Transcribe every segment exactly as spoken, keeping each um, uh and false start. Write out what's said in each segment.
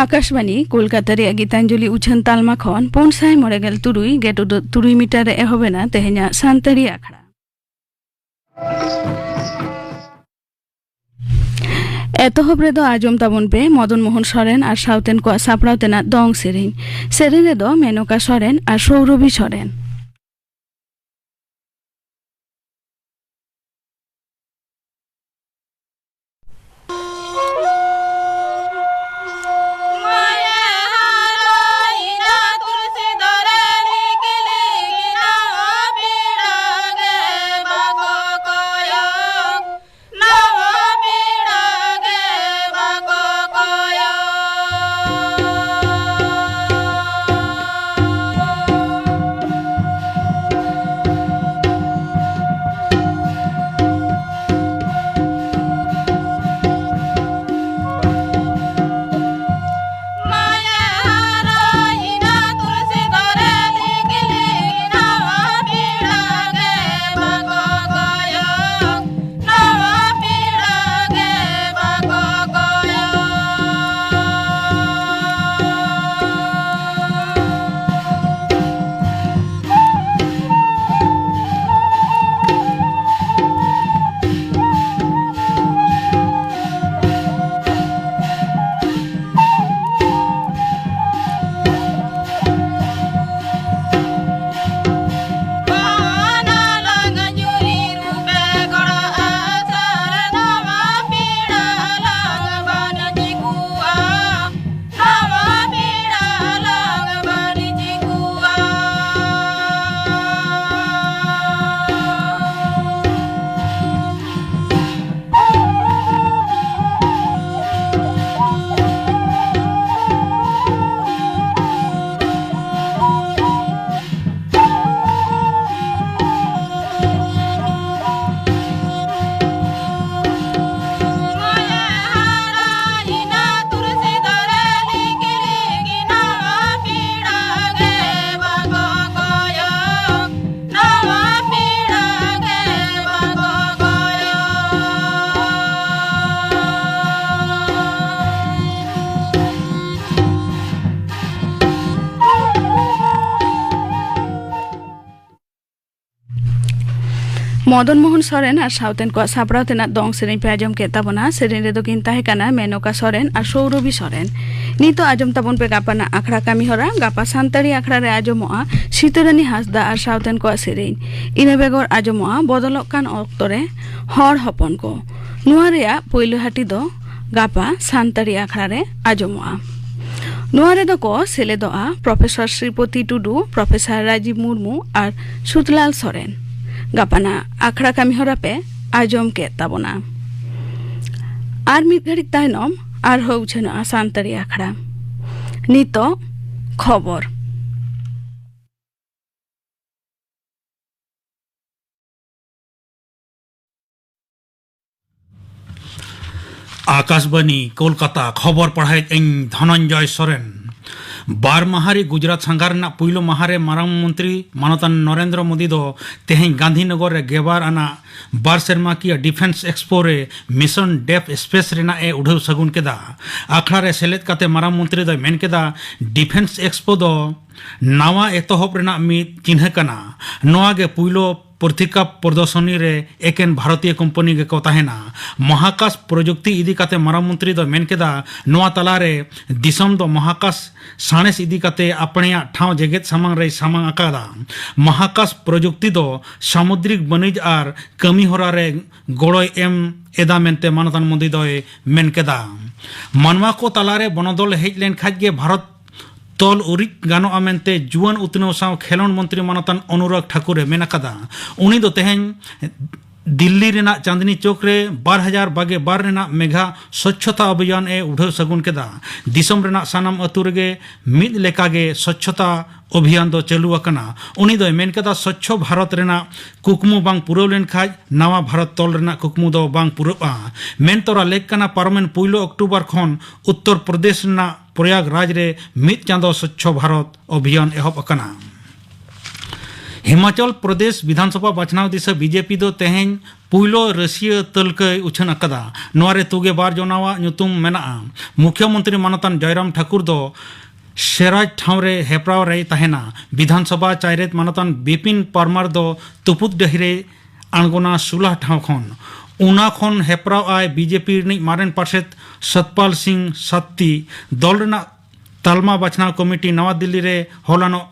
ᱟᱠᱟᱥᱵᱟᱬᱤ ᱠᱳᱞᱠᱟᱛᱟ ᱨᱮᱭᱟᱜ ᱜᱤᱛᱟᱧᱡᱚᱞᱤ ᱩᱪᱷᱟᱹᱱ ᱛᱟᱞᱢᱟ ᱠᱷᱚᱱ ᱯᱩᱱ ᱥᱟᱭ ᱢᱚᱬᱮ ᱜᱮᱞ ᱛᱩᱨᱩᱭ ᱜᱮᱴ ᱩᱫᱟᱹᱨ ᱛᱩᱨᱩᱭ ᱢᱤᱴᱟᱨ ᱨᱮ ᱮᱦᱚᱵ ᱮᱱᱟ ᱛᱮᱦᱮᱧᱟᱜ ᱥᱟᱱᱛᱟᱲᱤ ᱟᱠᱷᱲᱟ᱾ ᱮᱛᱚᱦᱚᱵ ᱨᱮᱫᱚ ᱟᱸᱡᱚᱢ ᱛᱟᱵᱚᱱ ᱯᱮ ᱢᱚᱫᱚᱱ ᱢᱳᱦᱚᱱ ᱥᱚᱨᱮᱱ ᱟᱨ ᱥᱟᱶᱛᱮᱱ ᱠᱚᱣᱟᱜ ᱥᱟᱯᱲᱟᱣ ᱛᱮᱱᱟᱜ ᱫᱚᱝ ᱥᱮᱨᱮᱧ᱾ ᱥᱮᱨᱮᱧ ᱨᱮᱫᱚ ᱢᱮᱱᱚᱠᱟ ᱥᱚᱨᱮᱱ ᱟᱨ ᱥᱳᱣᱨᱚᱵᱷᱤ ᱥᱚᱨᱮᱱ᱾ ᱢᱚᱫᱚᱱ ᱢᱳᱦᱚᱱ ᱥᱚᱨᱮᱱ ᱟᱨ ᱥᱟᱶᱛᱮᱱ ᱠᱚᱣᱟᱜ ᱥᱟᱯᱲᱟᱣ ᱛᱮᱱᱟᱜ ᱫᱚᱝ ᱥᱮᱨᱮᱧ ᱯᱮ ᱟᱸᱡᱚᱢ ᱠᱮᱫ ᱛᱟᱵᱚᱱᱟ᱾ ᱥᱮᱨᱮᱧ ᱨᱮᱫᱚ ᱠᱤᱱ ᱛᱟᱦᱮᱸ ᱠᱟᱱᱟ ᱢᱮᱱᱚᱠᱟ ᱥᱚᱨᱮᱱ ᱟᱨ ᱥᱳᱣᱨᱚᱵᱷᱤ ᱥᱚᱨᱮᱱ᱾ ᱱᱤᱛᱚᱜ ᱟᱸᱡᱚᱢ ᱛᱟᱵᱚᱱ ᱯᱮ ᱜᱟᱯᱟᱱᱟᱜ ᱟᱠᱷᱲᱟ ᱠᱟᱹᱢᱤ ᱦᱚᱨᱟ᱾ ᱜᱟᱯᱟ ᱥᱟᱱᱛᱟᱲᱤ ᱟᱠᱷᱲᱟ ᱨᱮ ᱟᱸᱡᱚᱢᱚᱜᱼᱟ ᱥᱤᱛᱟᱹᱨᱟᱹᱱᱤ ᱦᱟᱸᱥᱫᱟ ᱟᱨ ᱥᱟᱶᱛᱮᱱ ᱠᱚᱣᱟᱜ ᱥᱮᱨᱮᱧ᱾ ᱤᱱᱟᱹ ᱵᱮᱜᱚᱨ ᱟᱸᱡᱚᱢᱚᱜᱼᱟ ᱵᱚᱫᱚᱞᱚᱜ ᱠᱟᱱ ᱚᱠᱛᱚ ᱨᱮ ᱦᱚᱲ ᱦᱚᱯᱚᱱ ᱠᱚ᱾ ᱱᱚᱣᱟ ᱨᱮᱭᱟᱜ ᱯᱳᱭᱞᱳ ᱦᱟᱹᱴᱤ ᱫᱚ ᱜᱟᱯᱟ ᱥᱟᱱᱛᱟᱲᱤ ᱟᱠᱷᱲᱟ ᱨᱮ ᱟᱸᱡᱚᱢᱚᱜᱼᱟ᱾ ᱱᱚᱣᱟ ᱨᱮᱫᱚ ᱠᱚ ᱥᱮᱞᱮᱫᱚᱜᱼᱟ ᱯᱨᱚᱯᱷᱮᱥᱚᱨ ᱥᱨᱤᱯᱚᱛᱤ ᱴᱩᱰᱩ, ᱯᱨᱚᱯᱷᱮᱥᱚᱨ ᱨᱟᱡᱤᱵᱽ ᱢᱩᱨᱢᱩ ᱟᱨ ᱥᱩᱛᱞᱟᱞ ᱥᱚᱨᱮᱱ᱾ ᱜᱟᱯᱟᱱᱟᱜ ᱟᱠᱷᱲᱟ ᱠᱟᱹᱢᱤ ᱦᱚᱨᱟ ᱯᱮ ᱟᱸᱡᱚᱢ ᱠᱮᱫ ᱛᱟᱵᱚᱱᱟ᱾ ᱟᱨ ᱢᱤᱫ ᱜᱷᱟᱹᱲᱤᱡ ᱛᱟᱭᱱᱚᱢ ᱟᱨᱦᱚᱸ ᱩᱪᱷᱟᱹᱱᱚᱜᱼᱟ ᱥᱟᱱᱛᱟᱲᱤ ᱟᱠᱷᱲᱟ᱾ ᱱᱤᱛᱚᱜ ᱠᱷᱚᱵᱚᱨ᱾ ᱟᱠᱟᱥᱵᱟᱱᱤ, ᱠᱳᱞᱠᱟᱛᱟ, ᱠᱷᱚᱵᱚᱨ ᱯᱟᱲᱦᱟᱣᱮᱫ ᱟᱹᱧ ᱫᱷᱚᱱᱚᱱᱡᱚᱭ ᱥᱚᱨᱮᱱ᱾ ᱵᱟᱨ ᱢᱟᱦᱟᱨᱤ ᱜᱩᱡᱽᱨᱟᱴ ᱥᱟᱸᱜᱷᱟᱨ ᱨᱮᱱᱟᱜ ᱯᱩᱭᱞᱩ ᱢᱟᱦᱟ ᱨᱮ ᱢᱟᱨᱟᱝ ᱢᱚᱱᱛᱨᱤ ᱢᱟᱱᱚᱛᱟᱱ ᱱᱚᱨᱮᱱᱫᱨᱚ ᱢᱳᱫᱤ ᱫᱚ ᱛᱮᱦᱮᱧ ᱜᱟᱱᱫᱷᱤᱱᱚᱜᱚᱨ ᱨᱮ ᱜᱮᱵᱟᱨ ᱟᱱᱟᱜ ᱵᱟᱨ ᱥᱮᱨᱢᱟ ᱠᱤᱭᱟᱹ ᱰᱤᱯᱷᱮᱱᱥ ᱮᱠᱥᱯᱳ ᱨᱮ ᱢᱤᱥᱚᱱ ᱰᱮᱯ ᱥᱯᱮᱥ ᱨᱮᱱᱟᱜ ᱮ ᱩᱰᱷᱟᱹᱣ ᱥᱟᱹᱜᱩᱱ ᱠᱮᱫᱟ᱾ ᱟᱠᱷᱲᱟ ᱨᱮ ᱥᱮᱞᱮᱫ ᱠᱟᱛᱮ ᱢᱟᱨᱟᱝ ᱢᱚᱱᱛᱨᱤ ᱫᱚᱭ ᱢᱮᱱ ᱠᱮᱫᱟ, ᱰᱤᱯᱷᱮᱱᱥ ᱮᱠᱥᱯᱳ ᱫᱚ ᱱᱟᱣᱟ ᱮᱛᱚᱦᱚᱵ ᱨᱮᱱᱟᱜ ᱢᱤᱫ ᱪᱤᱱᱦᱟᱹ ᱠᱟᱱᱟ᱾ ᱱᱚᱣᱟ ᱜᱮ ᱯᱩᱭᱞᱩ ᱯᱨᱚᱛᱤᱠᱟ ᱯᱨᱚᱫᱚᱨᱥᱚᱱᱤ ᱨᱮ ᱮᱠᱮᱱ ᱵᱷᱟᱨᱚᱛᱤᱭᱚ ᱠᱳᱢᱯᱟᱱᱤ ᱜᱮᱠᱚ ᱛᱟᱦᱮᱱᱟ᱾ ᱢᱚᱦᱟᱠᱟᱥ ᱯᱨᱚᱡᱩᱠᱛᱤ ᱤᱫᱤ ᱠᱟᱛᱮ ᱢᱟᱨᱟᱝ ᱢᱚᱱᱛᱨᱤ ᱫᱚᱭ ᱢᱮᱱ ᱠᱮᱫᱟ, ᱱᱚᱣᱟ ᱛᱟᱞᱟᱨᱮ ᱫᱤᱥᱚᱢ ᱫᱚ ᱢᱚᱦᱟᱠᱟᱥ ᱥᱟᱬᱮᱥ ᱤᱫᱤ ᱠᱟᱛᱮ ᱟᱯᱱᱮᱭᱟᱜ ᱴᱷᱟᱶ ᱡᱮᱜᱮᱛ ᱥᱟᱢᱟᱝ ᱨᱮᱭ ᱥᱟᱢᱟᱝ ᱟᱠᱟᱫᱟ᱾ ᱢᱚᱦᱟᱠᱟᱥ ᱯᱨᱚᱡᱩᱠᱛᱤ ᱫᱚ ᱥᱟᱢᱩᱫᱨᱤᱠ ᱵᱟᱹᱱᱤᱡᱽ ᱟᱨ ᱠᱟᱹᱢᱤ ᱦᱚᱨᱟ ᱨᱮ ᱜᱚᱲᱚᱭ ᱮᱢ ᱮᱫᱟ ᱢᱮᱱᱛᱮ ᱢᱟᱱᱚᱛᱟᱱ ᱢᱳᱫᱤ ᱫᱚᱭ ᱢᱮᱱ ᱠᱮᱫᱟ᱾ ᱢᱟᱱᱣᱟ ᱠᱚ ᱛᱟᱞᱟᱨᱮ ᱵᱚᱱᱚᱫᱚᱞ ᱦᱮᱡ ᱞᱮᱱ ᱠᱷᱟᱱ ᱜᱮ ᱵᱷᱟᱨᱚᱛ ᱛᱚᱞ ᱩᱨᱤᱡ ᱜᱟᱱᱚᱜᱼᱟ ᱢᱮᱱᱛᱮ ᱡᱩᱣᱟᱹᱱ ᱩᱛᱱᱟᱹᱣ ᱥᱟᱶ ᱠᱷᱮᱞᱚᱸᱰ ᱢᱚᱱᱛᱨᱤ ᱢᱟᱱᱚᱛᱟᱱ ᱚᱱᱩᱨᱟᱜᱽ ᱴᱷᱟᱠᱩᱨ ᱮ ᱢᱮᱱ ᱟᱠᱟᱫᱟ᱾ ᱩᱱᱤ ᱫᱚ ᱛᱮᱦᱮᱧ ᱫᱤᱞᱞᱤ ᱨᱮᱱᱟᱜ ᱪᱟᱸᱫᱽᱱᱤ ᱪᱚᱠ ᱨᱮ ᱵᱟᱨ ᱦᱟᱡᱟᱨ ᱵᱟᱜᱮ ᱵᱟᱨ ᱨᱮᱱᱟᱜ ᱢᱮᱜᱷᱟ ᱥᱚᱪᱪᱷᱚᱛᱟ ᱚᱵᱷᱤᱭᱟᱱ ᱮ ᱩᱰᱷᱟᱹᱣ ᱥᱟᱹᱜᱩᱱ ᱠᱮᱫᱟ᱾ ᱫᱤᱥᱚᱢ ᱨᱮᱱᱟᱜ ᱥᱟᱱᱟᱢ ᱟᱹᱛᱩ ᱨᱮᱜᱮ ᱢᱤᱫ ᱞᱮᱠᱟᱜᱮ ᱥᱚᱪᱪᱷᱚᱛᱟ ᱚᱵᱷᱤᱭᱟᱱ ᱫᱚ ᱪᱟᱹᱞᱩ ᱟᱠᱟᱱᱟ᱾ ᱩᱱᱤ ᱫᱚᱭ ᱢᱮᱱ ᱠᱮᱫᱟ, ᱥᱚᱪᱪᱷᱚ ᱵᱷᱟᱨᱚᱛ ᱨᱮᱱᱟᱜ ᱠᱩᱠᱢᱩ ᱵᱟᱝ ᱯᱩᱨᱟᱹᱣ ᱞᱮᱱᱠᱷᱟᱱ ᱱᱟᱣᱟ ᱵᱷᱟᱨᱚᱛ ᱛᱚᱞ ᱨᱮᱱᱟᱜ ᱠᱩᱠᱢᱩ ᱫᱚ ᱵᱟᱝ ᱯᱩᱨᱟᱹᱜᱼᱟ᱾ ᱢᱮᱱ ᱛᱚᱨᱟ ᱞᱮᱠ ᱠᱟᱱᱟ, ᱯᱟᱨᱚᱢᱮᱱ ᱯᱩᱭᱞᱩ ᱚᱠᱴᱳᱵᱚᱨ ᱠᱷᱚᱱ ᱩᱛᱛᱚᱨ ᱯᱨᱚᱫᱮᱥ ᱨᱮᱱᱟᱜ ᱯᱨᱚᱭᱟᱜᱽᱨᱟᱡᱽ ᱨᱮ ᱢᱤᱫ ᱪᱟᱸᱫᱚ ᱥᱚᱪᱪᱷᱚ ᱵᱷᱟᱨᱚᱛ ᱚᱵᱷᱤᱭᱟᱱ ᱮᱦᱚᱵ ᱟᱠᱟᱱᱟ᱾ ᱦᱤᱢᱟᱪᱚᱞ ᱯᱨᱚᱫᱮᱥ ᱵᱤᱫᱷᱟᱱᱥᱚᱵᱷᱟ ᱵᱟᱪᱷᱱᱟᱣ ᱫᱤᱥᱟᱹ ᱵᱤᱡᱮᱯᱤ ᱫᱚ ᱛᱮᱦᱮᱧ ᱯᱩᱭᱞᱩ ᱨᱟᱹᱥᱤᱭᱟᱹ ᱛᱟᱹᱞᱠᱟᱹᱭ ᱩᱪᱷᱟᱹᱱ ᱟᱠᱟᱫᱟ᱾ ᱱᱚᱣᱟ ᱨᱮ ᱛᱩᱜᱮ ᱵᱟᱨ ᱡᱚᱱᱟᱣᱟᱜ ᱧᱩᱛᱩᱢ ᱢᱮᱱᱟᱜᱼᱟ᱾ ᱢᱩᱠᱷᱭᱚᱢᱚᱱᱛᱨᱤ ᱢᱟᱱᱚᱛᱟᱱ ᱡᱚᱭᱨᱟᱢ ᱴᱷᱟᱠᱩᱨ ᱫᱚ ᱥᱮᱨᱟᱡᱽ ᱴᱷᱟᱶ ᱨᱮ ᱦᱮᱯᱨᱟᱣ ᱨᱮᱭ ᱛᱟᱦᱮᱱᱟ᱾ ᱵᱤᱫᱷᱟᱱᱥᱚᱵᱷᱟ ᱪᱟᱭᱨᱮᱛ ᱢᱟᱱᱚᱛᱟᱱ ᱵᱤᱯᱤᱱ ᱯᱟᱨᱢᱟᱨ ᱫᱚ ᱛᱩᱯᱩᱫ ᱰᱟᱹᱦᱤ ᱨᱮ ᱟᱬᱜᱚᱱᱟ ᱥᱩᱞᱟᱦ ᱴᱷᱟᱶ ᱠᱷᱚᱱ᱾ ᱚᱱᱟ ᱠᱷᱚᱱ ᱦᱮᱯᱨᱟᱣ ᱟᱭ ᱵᱤᱡᱮᱯᱤ ᱨᱤᱱᱤᱡ ᱢᱟᱨᱮᱱ ᱯᱟᱨᱥᱮᱛ ᱥᱚᱛᱯᱟᱞ ᱥᱤᱝ ᱥᱟᱛᱛᱤ᱾ ᱫᱚᱞ ᱨᱮᱱᱟᱜ ᱛᱟᱞᱢᱟ ᱵᱟᱪᱷᱱᱟᱣ ᱠᱚᱢᱤᱴᱤ ᱱᱟᱣᱟ ᱫᱤᱞᱞᱤ ᱨᱮ ᱦᱚᱞᱟᱱᱚᱜ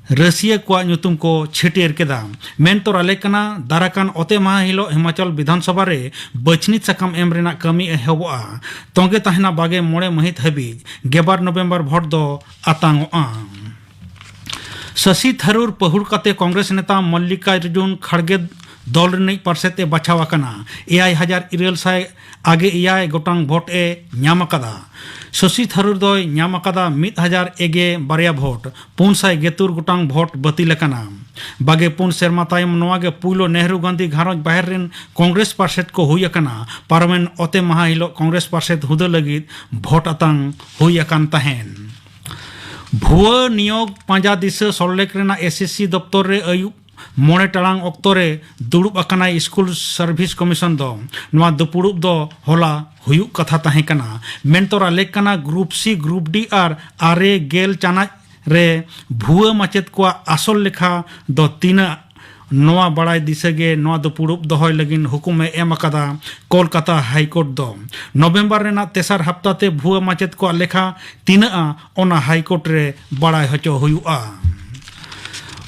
ᱨᱟᱹᱥᱤᱭᱟᱹ ᱠᱚᱣᱟᱜ ᱧᱩᱛᱩᱢ ᱠᱚ ᱪᱷᱟᱹᱴᱭᱟᱹᱨ ᱠᱮᱫᱟ᱾ ᱢᱮᱱ ᱛᱚᱨᱟ ᱞᱮᱠ ᱠᱟᱱᱟ, ᱫᱟᱨᱟᱠᱟᱱ ᱚᱛᱮ ᱢᱟᱦᱟ ᱦᱤᱞᱚᱜ ᱦᱤᱢᱟᱪᱚᱞ ᱵᱤᱫᱷᱟᱱ ᱥᱚᱵᱷᱟ ᱨᱮ ᱵᱟᱹᱪᱷᱱᱤ ᱥᱟᱠᱟᱢ ᱮᱢ ᱨᱮᱱᱟᱜ ᱠᱟᱹᱢᱤ ᱮᱦᱚᱵᱚᱜᱼᱟ᱾ ᱛᱚᱸᱜᱮ ᱛᱟᱦᱮᱱᱟ ᱵᱟᱜᱮ ᱢᱚᱬᱮ ᱢᱟᱹᱦᱤᱛ ᱦᱟᱹᱵᱤᱡ᱾ ᱜᱮᱞᱵᱟᱨ ᱱᱚᱵᱷᱮᱢᱵᱚᱨ ᱵᱷᱳᱴ ᱫᱚ ᱟᱛᱟᱝᱚᱜᱼᱟ᱾ ᱥᱚᱥᱤ ᱛᱷᱟᱨᱩᱨ ᱯᱟᱹᱦᱩᱲ ᱠᱟᱛᱮ ᱠᱚᱝᱜᱨᱮᱥ ᱱᱮᱛᱟ ᱢᱚᱞᱞᱤᱠᱟᱨᱡᱩᱱ ᱠᱷᱟᱲᱜᱮ ᱫᱚᱞ ᱨᱤᱱᱤᱡ ᱯᱟᱨᱥᱮᱛ ᱮ ᱵᱟᱪᱷᱟᱣ ᱟᱠᱟᱱᱟ᱾ ᱮᱭᱟᱭ ᱦᱟᱡᱟᱨ ᱤᱨᱟᱹᱞ ᱥᱟᱭ ᱟᱜᱮ ᱮᱭᱟᱭ ᱜᱚᱴᱟᱝ ᱵᱷᱳᱴ ᱮ ᱧᱟᱢ ᱟᱠᱟᱫᱟ᱾ ᱥᱚᱥᱤ ᱛᱷᱟᱨᱩᱨ ᱫᱚᱭ ᱧᱟᱢ ᱟᱠᱟᱫᱟ ᱢᱤᱫ ᱦᱟᱡᱟᱨ ᱮᱜᱮ ᱵᱟᱨᱭᱟ ᱵᱷᱳᱴ, ᱯᱩᱱ ᱥᱟᱭ ᱜᱮᱛᱩᱨ ᱜᱚᱴᱟᱝ ᱵᱷᱳᱴ ᱵᱟᱹᱛᱤᱞ ᱟᱠᱟᱱᱟ᱾ ᱵᱟᱜᱮ ᱯᱩᱱ ᱥᱮᱨᱢᱟ ᱛᱟᱭᱚᱢ ᱱᱚᱣᱟ ᱜᱮ ᱯᱩᱭᱞᱩ ᱱᱮᱦᱨᱩ ᱜᱟᱱᱫᱷᱤ ᱜᱷᱟᱨᱚᱸᱡᱽ ᱵᱟᱦᱮᱨ ᱨᱮᱱ ᱠᱚᱝᱜᱨᱮᱥ ᱯᱟᱨᱥᱮᱛ ᱠᱚ ᱦᱩᱭ ᱟᱠᱟᱱᱟ᱾ ᱯᱟᱨᱚᱢᱮᱱ ᱚᱛᱮ ᱢᱟᱦᱟ ᱦᱤᱞᱚᱜ ᱠᱚᱝᱜᱨᱮᱥ ᱯᱟᱨᱥᱮᱛ ᱦᱩᱫᱟᱹ ᱞᱟᱹᱜᱤᱫ ᱵᱷᱳᱴ ᱟᱛᱟᱝ ᱦᱩᱭ ᱟᱠᱟᱱ ᱛᱟᱦᱮᱸᱱ᱾ ᱵᱷᱩᱣᱟᱹ ᱱᱤᱭᱳᱜᱽ ᱯᱟᱸᱡᱟ ᱫᱤᱥᱟᱹ ᱥᱚᱞᱞᱮᱠ ᱨᱮᱱᱟᱜ ᱮᱥ ᱮᱥ ᱥᱤ ᱫᱚᱯᱛᱚᱨ ᱨᱮ ᱟᱹᱭᱩᱵ ᱢᱚᱬᱮ ᱴᱟᱲᱟᱝ ᱚᱠᱛᱚ ᱨᱮ ᱫᱩᱲᱩᱵ ᱟᱠᱟᱱᱟᱭ ᱥᱠᱩᱞ ᱥᱟᱨᱵᱷᱤᱥ ᱠᱚᱢᱤᱥᱚᱱ ᱫᱚ᱾ ᱱᱚᱣᱟ ᱫᱩᱯᱩᱲᱩᱵ ᱫᱚ ᱦᱚᱞᱟ ᱦᱩᱭᱩᱜ ᱠᱟᱛᱷᱟ ᱛᱟᱦᱮᱸ ᱠᱟᱱᱟ᱾ ᱢᱮᱱᱛᱚᱨᱟ ᱞᱮᱠ ᱠᱟᱱᱟ, ᱜᱨᱩᱯ ᱥᱤ, ᱜᱨᱩᱯ ᱰᱤ ᱟᱨ ᱟᱨᱮ ᱜᱮᱞ ᱪᱟᱱᱟᱪ ᱨᱮ ᱵᱷᱩᱣᱟᱹ ᱢᱟᱪᱮᱫ ᱠᱚᱣᱟᱜ ᱟᱥᱚᱞ ᱞᱮᱠᱷᱟ ᱫᱚ ᱛᱤᱱᱟᱹᱜ, ᱱᱚᱣᱟ ᱵᱟᱲᱟᱭ ᱫᱤᱥᱟᱹ ᱜᱮ ᱱᱚᱣᱟ ᱫᱩᱯᱩᱲᱩᱵ ᱫᱚᱦᱚᱭ ᱞᱟᱹᱜᱤᱫ ᱦᱩᱠᱩᱢ ᱮ ᱮᱢ ᱟᱠᱟᱫᱟ ᱠᱳᱞᱠᱟᱛᱟ ᱦᱟᱭ ᱠᱳᱨᱴ ᱫᱚ᱾ ᱱᱚᱵᱷᱮᱢᱵᱚᱨ ᱨᱮᱱᱟᱜ ᱛᱮᱥᱟᱨ ᱦᱟᱯᱛᱟ ᱛᱮ ᱵᱷᱩᱣᱟᱹ ᱢᱟᱪᱮᱫ ᱠᱚᱣᱟᱜ ᱞᱮᱠᱷᱟ ᱛᱤᱱᱟᱹᱜᱼᱟ, ᱚᱱᱟ ᱦᱟᱭ ᱠᱳᱨᱴ ᱨᱮ ᱵᱟᱲᱟᱭ ᱦᱚᱪᱚ ᱦᱩᱭᱩᱜᱼᱟ᱾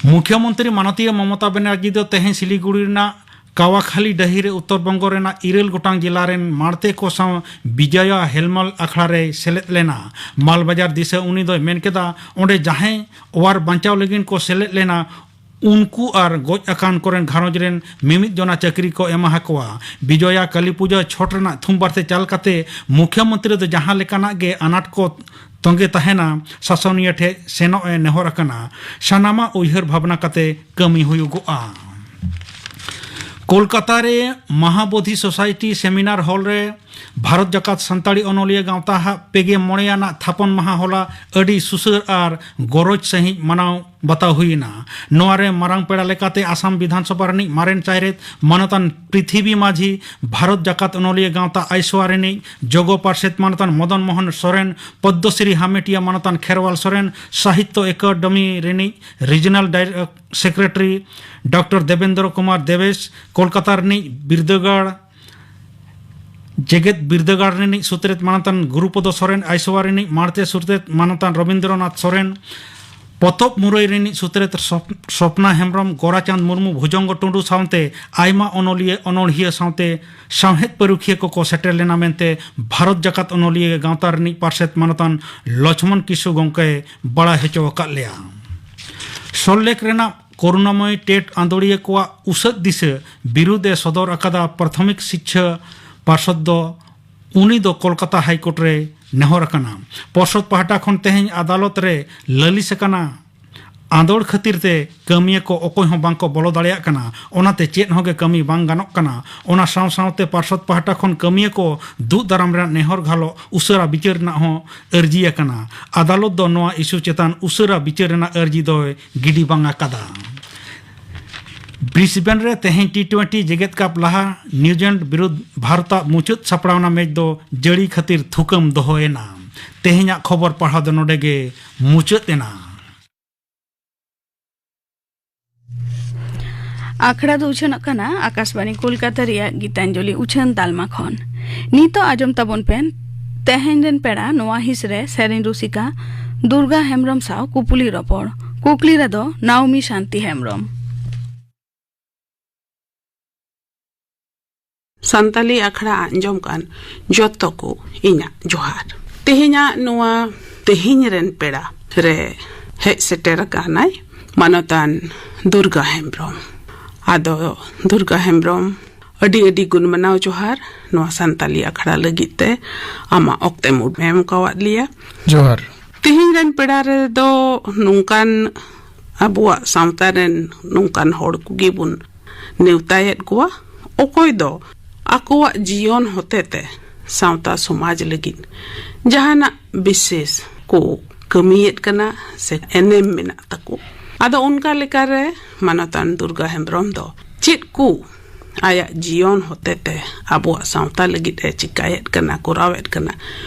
ᱢᱩᱠᱷᱭᱟᱹ ᱢᱚᱱᱛᱨᱤ ᱢᱟᱱᱚᱛᱤᱭᱟᱹ ᱢᱚᱢᱚᱛᱟ ᱵᱮᱱᱟᱨᱡᱤ ᱫᱚ ᱛᱮᱦᱮᱧ ᱥᱤᱞᱤᱜᱩᱲᱤ ᱨᱮᱱᱟᱜ ᱠᱟᱣᱟᱠᱷᱟᱞᱤ ᱰᱟᱹᱦᱤ ᱨᱮ ᱩᱛᱛᱚᱨ ᱵᱚᱝᱜᱚ ᱨᱮᱱᱟᱜ ᱤᱨᱟᱹᱞ ᱜᱚᱴᱟᱝ ᱡᱮᱞᱟ ᱨᱮᱱ ᱢᱟᱲᱛᱮ ᱠᱚ ᱥᱟᱶ ᱵᱤᱡᱚᱭᱟ ᱦᱮᱞᱢᱟᱞ ᱟᱠᱷᱲᱟ ᱨᱮᱭ ᱥᱮᱞᱮᱫ ᱞᱮᱱᱟ᱾ ᱢᱟᱞᱵᱟᱡᱟᱨ ᱫᱤᱥᱟᱹ ᱩᱱᱤ ᱫᱚᱭ ᱢᱮᱱ ᱠᱮᱫᱟ, ᱚᱸᱰᱮ ᱡᱟᱦᱟᱸᱭ ᱚᱣᱟᱨ ᱵᱟᱧᱪᱟᱣ ᱞᱟᱹᱜᱤᱫ ᱠᱚ ᱥᱮᱞᱮᱫ ᱞᱮᱱᱟ, ᱩᱱᱠᱩ ᱟᱨ ᱜᱚᱡ ᱟᱠᱟᱱ ᱠᱚᱨᱮᱱ ᱜᱷᱟᱨᱚᱸᱡᱽ ᱨᱮᱱ ᱢᱤᱢᱤᱫ ᱡᱚᱱᱟ ᱪᱟᱹᱠᱨᱤ ᱠᱚ ᱮᱢᱟ ᱦᱟᱠᱚᱣᱟ᱾ ᱵᱤᱡᱚᱭᱟ ᱠᱟᱞᱤ ᱯᱩᱡᱟᱹ ᱪᱷᱚᱴ ᱨᱮᱱᱟᱜ ᱛᱷᱩᱢ ᱵᱟᱨᱛᱮ ᱪᱟᱞ ᱠᱟᱛᱮ ᱢᱩᱠᱷᱭᱟᱹ ᱢᱚᱱᱛᱨᱤ ᱫᱚ ᱡᱟᱦᱟᱸ ᱞᱮᱠᱟᱱᱟᱜ ᱜᱮ ᱟᱱᱟᱴ ᱠᱚ ᱛᱚᱸᱜᱮ ᱛᱟᱦᱮᱱᱟ, ᱥᱟᱥᱚᱱᱤᱭᱟᱹ ᱴᱷᱮᱱ ᱥᱮᱱᱚᱜ ᱮ ᱱᱮᱦᱚᱨ ᱟᱠᱟᱱᱟ᱾ ᱥᱟᱱᱟᱢᱟᱜ ᱩᱭᱦᱟᱹᱨ ᱵᱷᱟᱵᱽᱱᱟ ᱠᱟᱛᱮ ᱠᱟᱹᱢᱤ ᱦᱩᱭᱩᱜᱚᱜᱼᱟ᱾ ᱠᱳᱞᱠᱟᱛᱟ ᱨᱮ ᱢᱟᱦᱟᱵᱳᱫᱷᱤ ᱥᱳᱥᱟᱭᱴᱤ ᱥᱮᱢᱤᱱᱟᱨ ᱦᱚᱞ ᱨᱮ ᱵᱷᱟᱨᱚᱛ ᱡᱟᱠᱟᱛ ᱥᱟᱱᱛᱟᱲᱤ ᱚᱱᱚᱞᱤᱭᱟᱹ ᱜᱟᱶᱛᱟ ᱦᱟᱜ ᱯᱮᱜᱮ ᱢᱚᱬᱮᱭᱟᱱᱟᱜ ᱛᱷᱟᱯᱚᱱ ᱢᱟᱦᱟ ᱦᱚᱞᱟ ᱟᱹᱰᱤ ᱥᱩᱥᱟᱹᱨ ᱟᱨ ᱜᱚᱨᱚᱡᱽ ᱥᱟᱺᱦᱤᱡ ᱢᱟᱱᱟᱣ ᱵᱟᱛᱟᱣ ᱦᱩᱭ ᱮᱱᱟ᱾ ᱱᱚᱣᱟ ᱨᱮ ᱢᱟᱨᱟᱝ ᱯᱮᱲᱟ ᱞᱮᱠᱟᱛᱮ ᱟᱥᱟᱢ ᱵᱤᱫᱷᱟᱱ ᱥᱚᱵᱷᱟ ᱨᱤᱱᱤᱡ ᱢᱟᱨᱮᱱ ᱪᱟᱭᱨᱮᱛ ᱢᱟᱱᱚᱛᱟᱱ ᱯᱨᱤᱛᱷᱤᱵᱤ ᱢᱟᱹᱡᱷᱤ, ᱵᱷᱟᱨᱚᱛ ᱡᱟᱠᱟᱛ ᱚᱱᱚᱞᱤᱭᱟᱹ ᱜᱟᱶᱛᱟ ᱟᱭᱥᱳᱣᱟ ᱨᱤᱱᱤᱡ ᱡᱚᱜᱚ ᱯᱟᱨᱥᱮᱛ ᱢᱟᱱᱚᱛᱟᱱ ᱢᱚᱫᱚᱱ ᱢᱳᱦᱚᱱ ᱥᱚᱨᱮᱱ, ᱯᱚᱫᱽᱫᱚᱥᱨᱤ ᱦᱟᱢᱮᱴᱤᱭᱟ ᱢᱟᱱᱚᱛᱟᱱ ᱠᱷᱮᱨᱣᱟᱞ ᱥᱚᱨᱮᱱ, ᱥᱟᱦᱤᱛᱛᱚ ᱮᱠᱟᱰᱮᱢᱤ ᱨᱤᱱᱤᱡ ᱨᱤᱡᱤᱱᱟᱞ ᱰᱟᱭᱨᱮ-, ᱥᱮᱠᱨᱮᱴᱟᱨᱤ ᱰᱚᱠᱴᱚᱨ ᱫᱮᱵᱮᱱᱫᱨᱚ ᱠᱩᱢᱟᱨ ᱫᱮᱵᱮᱥ, ᱠᱳᱞᱠᱟᱛᱟ ᱨᱤᱱᱤᱡ ᱵᱤᱨᱫᱟᱹᱜᱟᱲ ᱡᱮᱜᱮᱛ ᱵᱤᱨᱫᱟᱹᱜᱟᱲ ᱨᱤᱱᱤᱡ ᱥᱩᱛᱨᱮᱛ ᱢᱟᱱᱚᱛᱟᱱ ᱜᱩᱨᱩᱯᱚᱫᱚ ᱥᱚᱨᱮᱱ, ᱟᱭᱥᱳᱣᱟ ᱨᱤᱱᱤᱡ ᱢᱟᱬᱛᱮ ᱥᱩᱛᱨᱮᱛ ᱢᱟᱱᱚᱛᱟᱱ ᱨᱚᱵᱤᱱᱫᱨᱚᱱᱟᱛᱷ ᱥᱚᱨᱮᱱ, ᱯᱚᱛᱚᱵ ᱢᱩᱨᱟᱹᱭ ᱨᱤᱱᱤᱡ ᱥᱩᱛᱨᱮᱛ ᱥᱚᱯ-, ᱥᱚᱯᱱᱟ ᱦᱮᱢᱵᱽᱨᱚᱢ, ᱜᱳᱨᱟᱪᱟᱸᱫᱽ ᱢᱩᱨᱢᱩ, ᱵᱷᱩᱡᱚᱝᱜᱚ ᱴᱩᱰᱩ ᱥᱟᱶᱛᱮ ᱟᱭᱢᱟ ᱚᱱᱚᱞᱤᱭᱟᱹ, ᱚᱱᱚᱬᱦᱤᱭᱟᱹ ᱥᱟᱶᱛᱮ ᱥᱟᱶᱦᱮᱫ ᱯᱟᱹᱨᱩᱠᱷᱤᱭᱟᱹ ᱠᱚᱠᱚ ᱥᱮᱴᱮᱨ ᱞᱮᱱᱟ ᱢᱮᱱᱛᱮ ᱵᱷᱟᱨᱚᱛ ᱡᱟᱠᱟᱛ ᱚᱱᱚᱞᱤᱭᱟᱹ ᱜᱟᱶᱛᱟ ᱨᱤᱱᱤᱡ ᱯᱟᱨᱥᱮᱛ ᱢᱟᱱᱚᱛᱟᱱ ᱞᱚᱪᱷᱢᱚᱱ ᱠᱤᱥᱠᱩ ᱜᱚᱢᱠᱮᱭ ᱵᱟᱲᱟᱭ ᱦᱚᱪᱚ ᱟᱠᱟᱫ ᱞᱮᱭᱟ᱾ ᱥᱚᱞᱞᱮᱠ ᱨᱮᱱᱟᱜ ᱠᱚᱨᱩᱱᱟᱢᱚᱭ ᱴᱮᱴ ᱟᱸᱫᱳᱲᱤᱭᱟᱹ ᱠᱚᱣᱟᱜ ᱩᱥᱟᱹᱫ ᱫᱤᱥᱟᱹ ᱵᱤᱨᱩᱫᱷ ᱮ ᱥᱚᱫᱚᱨ ᱟᱠᱟᱫᱟ ᱯᱨᱟᱛᱷᱚᱢᱤᱠ ᱥᱤᱠᱪᱷᱟ ᱯᱟᱨᱥᱚᱫ ᱫᱚ, ᱩᱱᱤ ᱫᱚ ᱠᱳᱞᱠᱟᱛᱟ ᱦᱟᱭ ᱠᱳᱨᱴ ᱨᱮ ᱱᱮᱦᱚᱨ ᱟᱠᱟᱱᱟ᱾ ᱯᱚᱨᱥᱚᱫ ᱯᱟᱦᱴᱟ ᱠᱷᱚᱱ ᱛᱮᱦᱮᱧ ᱟᱫᱟᱞᱚᱛ ᱨᱮ ᱞᱟᱹᱞᱤᱥ ᱟᱠᱟᱱᱟ᱾ ᱟᱸᱫᱳᱲ ᱠᱷᱟᱹᱛᱤᱨ ᱛᱮ ᱠᱟᱹᱢᱤᱭᱟᱹ ᱠᱚ ᱚᱠᱚᱭ ᱦᱚᱸ ᱵᱟᱝ ᱠᱚ ᱵᱚᱞᱚ ᱫᱟᱲᱮᱭᱟᱜ ᱠᱟᱱᱟ, ᱚᱱᱟᱛᱮ ᱪᱮᱫ ᱦᱚᱸ ᱜᱮ ᱠᱟᱹᱢᱤ ᱵᱟᱝ ᱜᱟᱱᱚᱜ ᱠᱟᱱᱟ᱾ ᱚᱱᱟ ᱥᱟᱶ ᱥᱟᱶᱛᱮ ᱯᱟᱨᱥᱚᱫ ᱯᱟᱦᱴᱟ ᱠᱷᱚᱱ ᱠᱟᱹᱢᱤᱭᱟᱹ ᱠᱚ ᱫᱩᱜ ᱫᱟᱨᱟᱢ ᱨᱮᱱᱟᱜ ᱱᱮᱦᱚᱨ ᱜᱷᱟᱞᱚᱜ ᱩᱥᱟᱹᱨᱟ ᱵᱤᱪᱟᱹᱨ ᱨᱮᱱᱟᱜ ᱦᱚᱸ ᱟᱹᱨᱡᱤ ᱟᱠᱟᱱᱟ᱾ ᱟᱫᱟᱞᱚᱛ ᱫᱚ ᱱᱚᱣᱟ ᱤᱥᱩ ᱪᱮᱛᱟᱱ ᱩᱥᱟᱹᱨᱟ ᱵᱤᱪᱟᱹᱨ ᱨᱮᱱᱟᱜ ᱟᱹᱨᱡᱤ ᱫᱚᱭ ᱜᱤᱰᱤ ᱵᱟᱝ ᱟᱠᱟᱫᱟ᱾ ᱵᱨᱤᱥᱵᱮᱱ ᱨᱮ ᱛᱮᱦᱮᱧ ᱴᱤ ᱴᱩᱭᱮᱱᱴᱤ ᱡᱮᱜᱮᱛ ᱠᱟᱯ ᱞᱟᱦᱟ ᱱᱤᱣᱡᱤᱞᱮᱱᱰ ᱵᱤᱨᱩᱫᱷ ᱵᱷᱟᱨᱚᱛᱟᱜ ᱢᱩᱪᱟᱹᱫ ᱥᱟᱯᱲᱟᱣᱱᱟ ᱢᱮᱪ ᱫᱚ ᱡᱟᱹᱲᱤ ᱠᱷᱟᱹᱛᱤᱨ ᱛᱷᱩᱠᱟᱹᱢ ᱫᱚᱦᱚᱭᱮᱱᱟ᱾ ᱛᱮᱦᱮᱧᱟᱜ ᱠᱷᱚᱵᱚᱨ ᱯᱟᱲᱦᱟᱣ ᱫᱚ ᱱᱚᱰᱮ ᱜᱮ ᱢᱩᱪᱟᱹᱫ ᱮᱱᱟ᱾ ᱟᱠᱷᱲᱟ ᱫᱚ ᱩᱪᱷᱟᱹᱱᱚᱜ ᱠᱟᱱᱟ ᱟᱠᱟᱥᱵᱟᱬᱤ ᱠᱳᱞᱠᱟᱛᱟ ᱨᱮᱭᱟᱜ ᱜᱤᱛᱟᱧᱡᱚᱞᱤ ᱩᱪᱷᱟᱹᱱ ᱛᱟᱞᱢᱟ ᱠᱷᱚᱱ᱾ ᱱᱤᱛᱚᱜ ᱟᱸᱡᱚᱢ ᱛᱟᱵᱚᱱ ᱯᱮ ᱛᱮᱦᱮᱧ ᱨᱮᱱ ᱯᱮᱲᱟ ᱱᱚᱣᱟ ᱦᱤᱸᱥ ᱨᱮ ᱥᱮᱨᱮᱧ ᱨᱩᱥᱤᱠᱟ ᱫᱩᱨᱜᱟ ᱦᱮᱢᱵᱽᱨᱚᱢ ᱥᱟᱶ ᱠᱩᱯᱩᱞᱤ ᱨᱚᱯᱚᱲ᱾ ᱠᱩᱠᱞᱤ ᱨᱮᱫᱚ ᱱᱟᱣᱢᱤ ᱥᱟᱱᱛᱤ ᱦᱮᱢᱵᱽᱨᱚᱢ᱾ ᱥᱟᱱᱛᱟᱞᱤ ᱟᱠᱷᱲᱟ ᱟᱸᱡᱚᱢ ᱠᱟᱱ ᱡᱚᱛᱚ ᱠᱚ ᱤᱧᱟᱜ ᱡᱚᱦᱟᱨ᱾ ᱛᱮᱦᱮᱧᱟᱜ ᱱᱚᱣᱟ ᱛᱮᱦᱮᱧ ᱨᱮᱱ ᱯᱮᱲᱟ ᱨᱮ ᱦᱮᱡ ᱥᱮᱴᱮᱨ ᱟᱠᱟᱱᱟᱭ ᱢᱟᱱᱚᱛᱟᱱ ᱫᱩᱨᱜᱟ ᱦᱮᱢᱵᱽᱨᱚᱢ᱾ ᱟᱫᱚ ᱫᱩᱨᱜᱟ ᱦᱮᱢᱵᱽᱨᱚᱢ, ᱟᱹᱰᱤ ᱟᱹᱰᱤ ᱜᱩᱱ ᱢᱟᱱᱟᱣ ᱡᱚᱦᱟᱨ ᱱᱚᱣᱟ ᱥᱟᱱᱛᱟᱞᱤ ᱟᱠᱷᱲᱟ ᱞᱟᱹᱜᱤᱫ ᱛᱮ ᱟᱢᱟᱜ ᱚᱠᱛᱮᱢ ᱮᱢ ᱠᱟᱣᱟᱫ ᱞᱮᱭᱟ᱾ ᱡᱚᱦᱟᱨ᱾ ᱛᱮᱦᱮᱧ ᱨᱮᱱ ᱯᱮᱲᱟ ᱨᱮᱫᱚ ᱱᱚᱝᱠᱟᱱ ᱟᱵᱚᱣᱟᱜ ᱥᱟᱶᱛᱟ ᱨᱮᱱ ᱱᱚᱝᱠᱟᱱ ᱦᱚᱲ ᱠᱚᱜᱮ ᱵᱚᱱ ᱱᱮᱣᱛᱟᱭᱮᱫ ᱠᱚᱣᱟ, ᱚᱠᱚᱭ ᱫᱚ ᱟᱠᱚᱣᱟᱜ ᱡᱤᱭᱚᱱ ᱦᱚᱛᱮᱛᱮ ᱥᱟᱶᱛᱟ ᱥᱚᱢᱟᱡᱽ ᱞᱟᱹᱜᱤᱫ ᱡᱟᱦᱟᱱᱟᱜ ᱵᱤᱥᱮᱥ ᱠᱚ ᱠᱟᱹᱢᱤᱭᱮᱫ ᱠᱟᱱᱟ ᱥᱮ ᱮᱱᱮᱢ ᱢᱮᱱᱟᱜ ᱛᱟᱠᱚ᱾ ᱟᱫᱚ ᱚᱱᱠᱟ ᱞᱮᱠᱟᱨᱮ ᱢᱟᱱᱚᱛᱟᱱ ᱫᱩᱨᱜᱟ ᱦᱮᱢᱵᱨᱚᱢ ᱫᱚ ᱪᱮᱫ ᱠᱚ ᱟᱭᱟᱜ ᱡᱤᱭᱚᱱ ᱦᱚᱛᱮᱛᱮ ᱟᱵᱚᱣᱟᱜ ᱥᱟᱶᱛᱟ ᱞᱟᱹᱜᱤᱫ ᱮ ᱪᱤᱠᱟᱭᱮᱫ ᱠᱟᱱᱟ, ᱠᱚᱨᱟᱣᱮᱫ ᱠᱟᱱᱟ,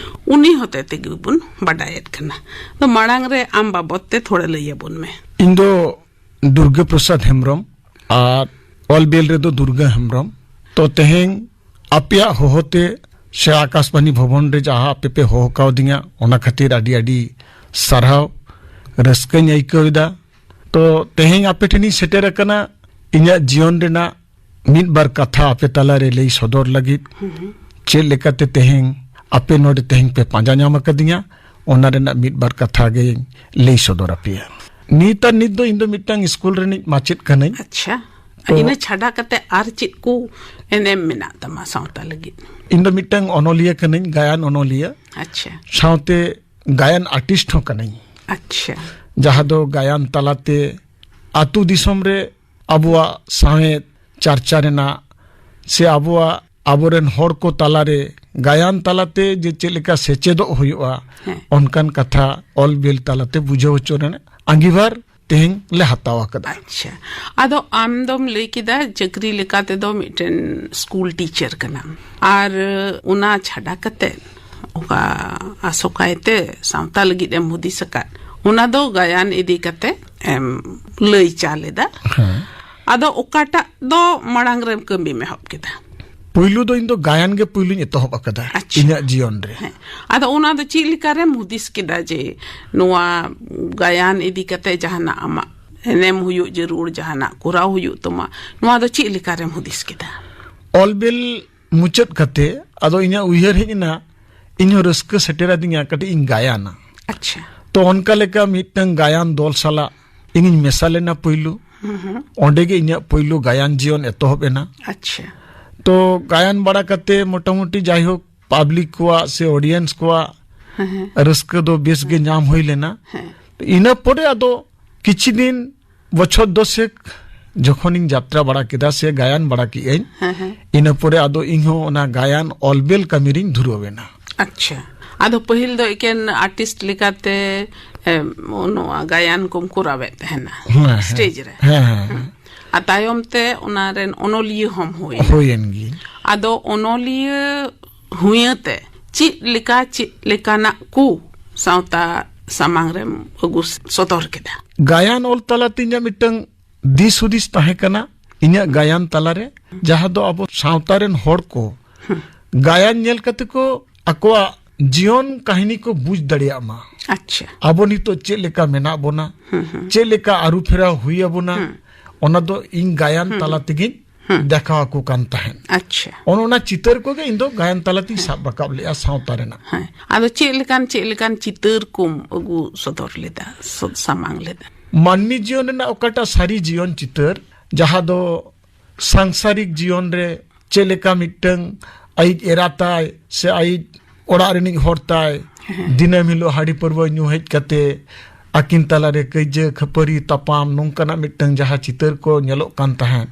ᱩᱱᱤ ᱦᱚᱛᱮ ᱛᱮᱜᱮ ᱵᱚᱱ ᱵᱟᱰᱟᱭᱮᱫ ᱠᱟᱱᱟ᱾ ᱟᱫᱚ ᱢᱟᱲᱟᱝ ᱨᱮ ᱟᱢ ᱵᱟᱵᱚᱛ ᱛᱮ ᱛᱷᱚᱲᱟ ᱞᱟᱹᱭ ᱟᱵᱚᱱ ᱢᱮ᱾ ᱤᱧ ᱫᱚ ᱫᱩᱨᱜᱟᱹ ᱯᱨᱚᱥᱟᱫᱽ ᱦᱮᱢᱵᱨᱚᱢ, ᱟᱨ ᱚᱞ ᱵᱮᱞ ᱨᱮᱫᱚ ᱫᱩᱨᱜᱟᱹ ᱦᱮᱢᱵᱨᱚᱢ᱾ ᱛᱚ ᱛᱮᱦᱮᱧ ᱟᱯᱮᱭᱟᱜ ᱦᱚᱦᱚᱛᱮ ᱥᱮ ᱟᱠᱟᱥᱵᱟᱱᱤ ᱵᱷᱚᱵᱚᱱ ᱨᱮ ᱡᱟᱦᱟᱸ ᱟᱯᱮ ᱯᱮ ᱦᱚᱦᱚ ᱠᱟᱣᱫᱤᱧᱟ, ᱚᱱᱟ ᱠᱷᱟᱹᱛᱤᱨ ᱟᱹᱰᱤ ᱟᱹᱰᱤ ᱥᱟᱨᱦᱟᱣ, ᱨᱟᱹᱥᱠᱟᱹᱧ ᱟᱹᱭᱠᱟᱹᱣ ᱮᱫᱟ᱾ ᱛᱚ ᱛᱮᱦᱮᱧ ᱟᱯᱮ ᱴᱷᱮᱱᱤᱧ ᱥᱮᱴᱮᱨ ᱟᱠᱟᱱᱟ ᱤᱧᱟᱹᱜ ᱡᱤᱭᱚᱱ ᱨᱮᱱᱟᱜ ᱢᱤᱫ ᱵᱟᱨ ᱠᱟᱛᱷᱟ ᱟᱯᱮ ᱛᱟᱞᱟᱨᱮ ᱞᱟᱹᱭ ᱥᱚᱫᱚᱨ ᱞᱟᱹᱜᱤᱫ᱾ ᱪᱮᱫ ᱞᱮᱠᱟᱛᱮ ᱛᱮᱦᱮᱧ ᱟᱯᱮ ᱱᱚᱰᱮ ᱛᱮᱦᱮᱧ ᱯᱮ ᱯᱟᱸᱡᱟ ᱧᱟᱢ ᱟᱠᱟᱫᱤᱧᱟ, ᱚᱱᱟ ᱨᱮᱱᱟᱜ ᱢᱤᱫ ᱵᱟᱨ ᱠᱟᱛᱷᱟ ᱜᱮᱧ ᱞᱟᱹᱭ ᱥᱚᱫᱚᱨ ᱟᱯᱮᱭᱟ᱾ ᱱᱤᱛ ᱟᱨ ᱱᱤᱛ ᱫᱚ ᱤᱧ ᱫᱚ ᱢᱤᱫᱴᱟᱝ ᱥᱠᱩᱞ ᱨᱤᱱᱤᱡ ᱢᱟᱪᱮᱫ ᱠᱟᱹᱱᱟᱹᱧ᱾ ᱟᱪᱪᱷᱟ᱾ ᱛᱚ ᱤᱱᱟᱹ ᱪᱷᱟᱰᱟ ᱠᱟᱛᱮ ᱟᱨ ᱪᱮᱫ ᱠᱚ ᱮᱱᱮᱢ ᱢᱮᱱᱟᱜ ᱛᱟᱢᱟ ᱥᱟᱶᱛᱟ ᱞᱟᱹᱜᱤᱫ? ᱤᱧ ᱫᱚ ᱢᱤᱫᱴᱟᱝ ᱚᱱᱚᱞᱤᱭᱟᱹ ᱠᱟᱹᱱᱟᱹᱧ, ᱜᱟᱭᱟᱱ ᱚᱱᱚᱞᱤᱭᱟᱹ᱾ ᱟᱪᱪᱷᱟ᱾ ᱥᱟᱶᱛᱮ ᱜᱟᱭᱟᱱ ᱟᱨᱴᱤᱥᱴ ᱦᱚᱸ ᱠᱟᱹᱱᱟᱹᱧ᱾ ᱟᱪᱪᱷᱟ᱾ ᱡᱟᱦᱟᱸ ᱫᱚ ᱜᱟᱭᱟᱱ ᱛᱟᱞᱟᱛᱮ ᱟᱹᱛᱩ ᱫᱤᱥᱚᱢ ᱨᱮ ᱟᱵᱚᱣᱟᱜ ᱥᱟᱶᱦᱮᱫ ᱪᱟᱨᱪᱟ ᱨᱮᱱᱟᱜ ᱥᱮ ᱟᱵᱚᱣᱟᱜ, ᱟᱵᱚᱨᱮᱱ ᱦᱚᱲ ᱠᱚ ᱛᱟᱞᱟᱨᱮ ᱜᱟᱭᱟᱱ ᱛᱟᱞᱟᱛᱮ ᱡᱮ ᱪᱮᱫ ᱞᱮᱠᱟ ᱥᱮᱪᱮᱫᱚᱜ ᱦᱩᱭᱩᱜᱼᱟ, ᱦᱮᱸ᱾ ᱚᱱᱠᱟᱱ ᱠᱟᱛᱷᱟ ᱚᱞ ᱵᱮᱞ ᱛᱟᱞᱟᱛᱮ ᱵᱩᱡᱷᱟᱹᱣ ᱦᱚᱪᱚ ᱨᱮᱱᱟᱜ ᱟᱸᱜᱤᱵᱷᱟᱨ ᱛᱮᱦᱮᱧ ᱞᱮ ᱦᱟᱛᱟᱣ ᱟᱠᱟᱫᱟ᱾ ᱟᱪᱪᱷᱟ᱾ ᱟᱫᱚ ᱟᱢ ᱫᱚᱢ ᱞᱟᱹᱭ ᱠᱮᱫᱟ ᱪᱟᱹᱠᱨᱤ ᱞᱮᱠᱟ ᱛᱮᱫᱚ ᱢᱤᱫᱴᱮᱱ ᱥᱠᱩᱞ ᱴᱤᱪᱟᱨ ᱠᱟᱱᱟᱢ, ᱟᱨ ᱚᱱᱟ ᱪᱷᱟᱰᱟ ᱠᱟᱛᱮ ᱚᱠᱟ ᱟᱥᱚᱠᱟᱭᱛᱮ ᱥᱟᱶᱛᱟ ᱞᱟᱹᱜᱤᱫ ᱮᱢ ᱦᱩᱫᱤᱥ ᱟᱠᱟᱫ, ᱚᱱᱟ ᱫᱚ ᱜᱟᱭᱟᱱ ᱤᱫᱤ ᱠᱟᱛᱮ ᱮᱢ ᱞᱟᱹᱭ ᱪᱟᱞ ᱮᱫᱟ᱾ ᱦᱮᱸ᱾ ᱟᱫᱚ ᱚᱠᱟᱴᱟᱜ ᱫᱚ ᱢᱟᱲᱟᱝ ᱨᱮᱢ ᱠᱟᱹᱢᱤᱢ ᱮᱦᱚᱵ ᱠᱮᱫᱟ? ᱯᱩᱭᱞᱩ ᱫᱚ ᱤᱧ ᱫᱚ ᱜᱟᱭᱟᱱ ᱜᱮ ᱯᱩᱭᱞᱩᱧ ᱮᱛᱚᱦᱚᱵ ᱟᱠᱟᱫᱟ᱾ ᱟᱪᱪᱷᱟ᱾ ᱤᱧᱟᱹᱜ ᱡᱤᱭᱚᱱ ᱨᱮ᱾ ᱦᱮᱸ᱾ ᱟᱫᱚ ᱚᱱᱟ ᱫᱚ ᱪᱮᱫ ᱞᱮᱠᱟ ᱨᱮᱢ ᱦᱩᱫᱤᱥ ᱠᱮᱫᱟ ᱡᱮ ᱱᱚᱣᱟ ᱜᱟᱭᱟᱱ ᱤᱫᱤ ᱠᱟᱛᱮ ᱡᱟᱦᱟᱱᱟᱜ ᱟᱢᱟᱜ ᱮᱱᱮᱢ ᱦᱩᱭᱩᱜ ᱡᱟᱹᱨᱩᱲ, ᱡᱟᱦᱟᱱᱟᱜ ᱠᱚᱨᱟᱣ ᱦᱩᱭᱩᱜ ᱛᱟᱢᱟ, ᱱᱚᱣᱟ ᱫᱚ ᱪᱮᱫ ᱞᱮᱠᱟ ᱨᱮᱢ ᱦᱩᱫᱤᱥ ᱠᱮᱫᱟ? ᱚᱞ ᱵᱮᱞ ᱢᱩᱪᱟᱹᱫ ᱠᱟᱛᱮ ᱟᱫᱚ ᱤᱧᱟᱹᱜ ᱩᱭᱦᱟᱹᱨ ᱦᱮᱡ ᱮᱱᱟ, ᱤᱧ ᱦᱚᱸ ᱨᱟᱹᱥᱠᱟᱹ ᱥᱮᱴᱮᱨ ᱟᱹᱫᱤᱧᱟ, ᱠᱟᱹᱴᱤᱡ ᱤᱧ ᱜᱟᱭᱟᱱᱟ᱾ ᱟᱪᱪᱷᱟ᱾ ᱛᱚ ᱚᱱᱠᱟ ᱞᱮᱠᱟ ᱢᱤᱫᱴᱟᱝ ᱜᱟᱭᱟᱱ ᱫᱚᱞ ᱥᱟᱞᱟᱜ ᱤᱧᱤᱧ ᱢᱮᱥᱟ ᱞᱮᱱᱟ ᱯᱩᱭᱞᱩ᱾ ᱦᱩᱸ ᱦᱩᱸ᱾ ᱚᱸᱰᱮ ᱜᱮ ᱤᱧᱟᱹᱜ ᱯᱩᱭᱞᱩ ᱜᱟᱭᱟᱱ ᱡᱤᱭᱚᱱ ᱮᱛᱚᱦᱚᱵ ᱮᱱᱟ᱾ ᱟᱪᱪᱷᱟ᱾ ᱛᱚ ᱜᱟᱭᱟᱱ ᱵᱟᱲᱟ ᱠᱟᱛᱮ ᱢᱚᱴᱟᱢᱩᱴᱤ ᱡᱟᱭᱦᱳᱠ ᱯᱟᱵᱽᱞᱤᱠ ᱠᱚᱣᱟᱜ ᱥᱮ ᱚᱰᱤᱭᱮᱱᱥ ᱠᱚᱣᱟᱜ ᱦᱮᱸ ᱦᱮᱸ᱾ ᱨᱟᱹᱥᱠᱟᱹ ᱫᱚ ᱵᱮᱥ ᱜᱮ ᱧᱟᱢ ᱦᱩᱭ ᱞᱮᱱᱟ᱾ ᱦᱮᱸ᱾ ᱤᱱᱟᱹ ᱯᱚᱨᱮ ᱟᱫᱚ ᱠᱤᱪᱷᱩ ᱫᱤᱱ, ᱵᱚᱪᱷᱚᱨ ᱫᱚᱥᱮᱠ ᱡᱚᱠᱷᱚᱱᱤᱧ ᱡᱟᱛᱨᱟ ᱵᱟᱲᱟ ᱠᱮᱫᱟ ᱥᱮ ᱜᱟᱭᱟᱱ ᱵᱟᱲᱟ ᱠᱮᱫᱟᱹᱧ, ᱦᱮᱸ ᱦᱮᱸ᱾ ᱤᱱᱟᱹ ᱯᱚᱨᱮ ᱟᱫᱚ ᱤᱧᱦᱚᱸ ᱚᱱᱟ ᱜᱟᱭᱟᱱ ᱚᱞᱵᱮᱞ ᱠᱟᱹᱢᱤ ᱨᱤᱧ ᱫᱷᱩᱨᱟᱹᱣ ᱮᱱᱟ᱾ ᱟᱪᱪᱷᱟ᱾ ᱟᱫᱚ ᱯᱟᱹᱦᱤᱞ ᱫᱚ ᱮᱠᱮᱱ ᱟᱨᱴᱤᱥᱴ ᱞᱮᱠᱟᱛᱮ, ᱮᱢ, ᱱᱚᱣᱟ ᱜᱟᱭᱟᱱ ᱠᱚᱢ ᱠᱚᱨᱟᱣᱮᱫ ᱛᱟᱦᱮᱱᱟ ᱦᱮᱸ, ᱦᱮᱸ᱾ ᱥᱴᱮᱡᱽ ᱨᱮ᱾ ᱦᱮᱸ, ᱦᱮᱸ, ᱦᱮᱸ᱾ ᱟᱨ ᱛᱟᱭᱚᱢ ᱛᱮ ᱚᱱᱟ ᱨᱮᱱ ᱚᱱᱚᱞᱤᱭᱟᱹ ᱦᱚᱸᱢ ᱦᱩᱭ ᱮᱱᱟ᱾ ᱦᱩᱭᱮᱱ ᱜᱮ᱾ ᱟᱫᱚ ᱚᱱᱚᱞᱤᱭᱟᱹ ᱦᱩᱭᱟᱹ ᱛᱮ ᱪᱮᱫ ᱞᱮᱠᱟ, ᱪᱮᱫ ᱞᱮᱠᱟᱱᱟᱜ ᱠᱚ ᱥᱟᱶᱛᱟ ᱥᱟᱢᱟᱝ ᱨᱮᱢ ᱟᱹᱜᱩ ᱥᱚᱫᱚᱨ ᱠᱮᱫᱟ? ᱜᱟᱭᱟᱱ ᱚᱞ ᱛᱟᱞᱟᱛᱮ ᱤᱧᱟᱹᱜ ᱢᱤᱫᱴᱟᱝ ᱫᱤᱥ ᱦᱩᱫᱤᱥ ᱛᱟᱦᱮᱸ ᱠᱟᱱᱟ ᱤᱧᱟᱹᱜ ᱜᱟᱭᱟᱱ ᱛᱟᱞᱟᱨᱮ, ᱡᱟᱦᱟᱸ ᱫᱚ ᱟᱵᱚ ᱥᱟᱶᱛᱟ ᱨᱮᱱ ᱦᱚᱲ ᱠᱚ ᱜᱟᱭᱟᱱ ᱧᱮᱞ ᱠᱟᱛᱮ ᱠᱚ ᱟᱠᱚᱣᱟᱜ ᱡᱤᱭᱚᱱ ᱠᱟᱹᱦᱱᱤ ᱠᱚ ᱵᱩᱡᱽ ᱫᱟᱲᱮᱭᱟᱜ ᱢᱟ᱾ ᱟᱪᱪᱷᱟ᱾ ᱟᱵᱚ ᱱᱤᱛᱚᱜ ᱪᱮᱫ ᱞᱮᱠᱟ ᱢᱮᱱᱟᱜ ᱵᱚᱱᱟ, ᱪᱮᱫ ᱞᱮᱠᱟ ᱟᱹᱨᱩ ᱯᱷᱮᱨᱟᱣ ᱦᱩᱭ ᱟᱵᱚᱱᱟ, ᱚᱱᱟ ᱫᱚ ᱤᱧ ᱜᱟᱭᱟᱱ ᱛᱟᱞᱟ ᱛᱮᱜᱤᱧ ᱫᱮᱠᱷᱟᱣ ᱟᱠᱚ ᱠᱟᱱ ᱛᱟᱦᱮᱸᱫ᱾ ᱟᱪᱪᱷᱟ᱾ ᱚᱱ-, ᱚᱱᱟ ᱪᱤᱛᱟᱹᱨ ᱠᱚᱜᱮ ᱤᱧ ᱫᱚ ᱜᱟᱭᱟᱱ ᱛᱟᱞᱟᱛᱤᱧ ᱥᱟᱵ ᱨᱟᱠᱟᱵ ᱞᱮᱫᱼᱟ ᱥᱟᱶᱛᱟ ᱨᱮᱱᱟᱜ᱾ ᱦᱮᱸ᱾ ᱟᱫᱚ ᱪᱮᱫ ᱞᱮᱠᱟᱱ, ᱪᱮᱫ ᱞᱮᱠᱟᱱ ᱪᱤᱛᱟᱹᱨ ᱠᱚᱢ ᱟᱹᱜᱩ ᱥᱚᱫᱚᱨ ᱞᱮᱫᱟ, ᱥᱚ-, ᱥᱟᱢᱟᱝ ᱞᱮᱫᱟ? ᱢᱟᱹᱱᱢᱤ ᱡᱤᱭᱚᱱ ᱨᱮᱱᱟᱜ ᱚᱠᱟᱴᱟᱜ ᱥᱟᱹᱨᱤ ᱡᱤᱭᱚᱱ ᱪᱤᱛᱟᱹᱨ, ᱡᱟᱦᱟᱸ ᱫᱚ ᱥᱟᱝᱥᱟᱨᱤᱠ ᱡᱤᱭᱚᱱ ᱨᱮ ᱪᱮᱫ ᱞᱮᱠᱟ ᱢᱤᱫᱴᱟᱝ ᱟᱭᱤᱡ ᱮᱨᱟ ᱛᱟᱭ ᱥᱮ ᱟᱭᱤᱡ ᱚᱲᱟᱜ ᱨᱤᱱᱤᱡ ᱦᱚᱲ ᱛᱟᱭ ᱫᱤᱱᱟᱹᱢ ᱦᱤᱞᱳᱜ ᱦᱟᱺᱰᱤ ᱯᱟᱹᱨᱣᱟᱹ ᱧᱩ ᱦᱮᱡ ᱠᱟᱛᱮ ᱟᱹᱠᱤᱱ ᱛᱟᱞᱟᱨᱮ ᱠᱟᱹᱭᱡᱟᱹ ᱠᱷᱟᱹᱯᱟᱹᱨᱤ ᱛᱟᱯᱟᱢ ᱱᱚᱝᱠᱟᱱᱟᱜ ᱢᱤᱫᱴᱟᱝ ᱡᱟᱦᱟᱸ ᱪᱤᱛᱟᱹᱨ ᱠᱚ ᱧᱮᱞᱚᱜ ᱠᱟᱱ ᱛᱟᱦᱮᱸᱫ,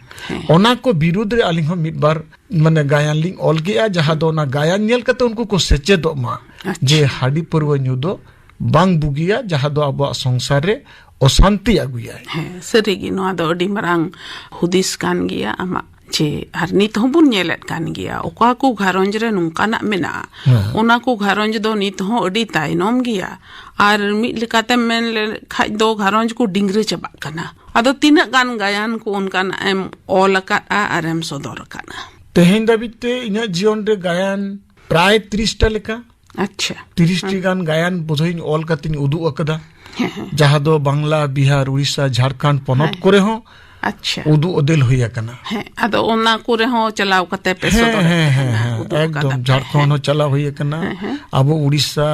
ᱚᱱᱟ ᱠᱚ ᱵᱤᱨᱩᱫᱽ ᱨᱮ ᱟᱹᱞᱤᱧ ᱦᱚᱸ ᱢᱤᱫ ᱵᱟᱨ ᱢᱟᱱᱮ ᱜᱟᱭᱟᱱ ᱞᱤᱧ ᱚᱞ ᱠᱮᱜᱼᱟ, ᱡᱟᱦᱟᱸ ᱫᱚ ᱚᱱᱟ ᱜᱟᱭᱟᱱ ᱧᱮᱞ ᱠᱟᱛᱮ ᱩᱱᱠᱩ ᱠᱚ ᱥᱮᱪᱮᱫᱚᱜ ᱢᱟ ᱟᱪᱪᱷᱟ᱾ ᱡᱮ ᱦᱟᱺᱰᱤ ᱯᱟᱹᱨᱣᱟᱹ ᱧᱩ ᱫᱚ ᱵᱟᱝ ᱵᱩᱜᱤᱭᱟ, ᱡᱟᱦᱟᱸ ᱫᱚ ᱟᱵᱚᱣᱟᱜ ᱥᱚᱝᱥᱟᱨ ᱨᱮ ᱚᱥᱟᱱᱛᱤ ᱟᱹᱜᱩᱭᱟᱭ᱾ ᱦᱮᱸ, ᱥᱟᱹᱨᱤᱜᱮ ᱱᱚᱣᱟ ᱫᱚ ᱟᱹᱰᱤ ᱢᱟᱨᱟᱝ ᱦᱩᱫᱤᱥ ᱠᱟᱱ ᱜᱮᱭᱟ ᱟᱢᱟᱜ, ᱡᱮ ᱟᱨ ᱱᱤᱛ ᱦᱚᱸᱵᱚᱱ ᱧᱮᱞᱮᱫ ᱠᱟᱱ ᱜᱮᱭᱟ, ᱚᱠᱟ ᱠᱚ ᱜᱷᱟᱨᱚᱸᱡᱽ ᱨᱮ ᱱᱚᱝᱠᱟᱱᱟᱜ ᱢᱮᱱᱟᱜᱼᱟ, ᱦᱮᱸ᱾ ᱚᱱᱟ ᱠᱚ ᱜᱷᱟᱨᱚᱸᱡᱽ ᱫᱚ ᱱᱤᱛ ᱦᱚᱸ ᱟᱹᱰᱤ ᱛᱟᱭᱱᱚᱢ ᱜᱮᱭᱟ᱾ ᱟᱨ ᱢᱤᱫ ᱞᱮᱠᱟᱛᱮᱢ ᱢᱮᱱ ᱞᱮᱠᱷᱟᱡ ᱫᱚ ᱜᱷᱟᱨᱚᱸᱡᱽ ᱠᱚ ᱰᱤᱝᱜᱽᱨᱟᱹ ᱪᱟᱵᱟᱜ ᱠᱟᱱᱟ᱾ ᱟᱫᱚ ᱛᱤᱱᱟᱹᱜ ᱜᱟᱱ ᱜᱟᱭᱟᱱ ᱠᱚ ᱚᱱᱠᱟᱱᱟᱜ ᱮᱢ ᱚᱞ ᱟᱠᱟᱫᱼᱟ ᱟᱨ ᱮᱢ ᱥᱚᱫᱚᱨ ᱟᱠᱟᱫᱼᱟ? ᱛᱮᱦᱮᱧ ᱫᱷᱟᱹᱵᱤᱡ ᱛᱮ ᱤᱧᱟᱹᱜ ᱡᱤᱭᱚᱱ ᱨᱮ ᱜᱟᱭᱟᱱ ᱯᱨᱟᱭ ᱛᱤᱨᱤᱥ ᱴᱟ ᱞᱮᱠᱟ᱾ ᱟᱪᱪᱷᱟ᱾ ᱛᱤᱨᱤᱥ ᱴᱤ ᱜᱟᱱ ᱜᱟᱭᱟᱱ ᱵᱳᱫᱷᱚᱭ ᱤᱧ ᱚᱞ ᱠᱟᱛᱮᱧ ᱩᱫᱩᱜ ᱟᱠᱟᱫᱟ, ᱦᱮᱸ, ᱦᱮᱸ᱾ ᱡᱟᱦᱟᱸ ᱫᱚ ᱵᱟᱝᱞᱟ, ᱵᱤᱦᱟᱨ, ᱩᱲᱤᱥᱥᱟ, ᱡᱷᱟᱲᱠᱷᱚᱸᱰ ᱯᱚᱱᱚᱛ ᱦᱮᱸ᱾ ᱠᱚᱨᱮ ᱦᱚᱸ ᱟᱪᱪᱷᱟ᱾ ᱩᱫᱩᱜ ᱚᱫᱮᱞ ᱦᱩᱭ ᱟᱠᱟᱱᱟ᱾ ᱦᱮᱸ, ᱟᱫᱚ ᱚᱱᱟ ᱠᱚᱨᱮ ᱦᱚᱸ ᱪᱟᱞᱟᱣ ᱠᱟᱛᱮ ᱯᱮ ᱦᱮᱸ, ᱥᱚᱫᱚᱨᱮᱫ ᱦᱮᱸ, ᱛᱟᱦᱮᱱᱟ, ᱦᱮᱸ, ᱦᱮᱸ, ᱩᱫᱩᱜ ᱮᱠᱫᱚᱢ᱾ ᱟᱠᱟᱫᱟ ᱯᱮ, ᱡᱷᱟᱲᱠᱷᱚᱸᱰ ᱦᱮᱸ᱾ ᱦᱚᱸ ᱪᱟᱞᱟᱣ ᱦᱩᱭ ᱟᱠᱟᱱᱟ, ᱦᱮᱸ, ᱦᱮᱸ᱾ ᱟᱵᱚ ᱩᱲᱤᱥᱥᱟ,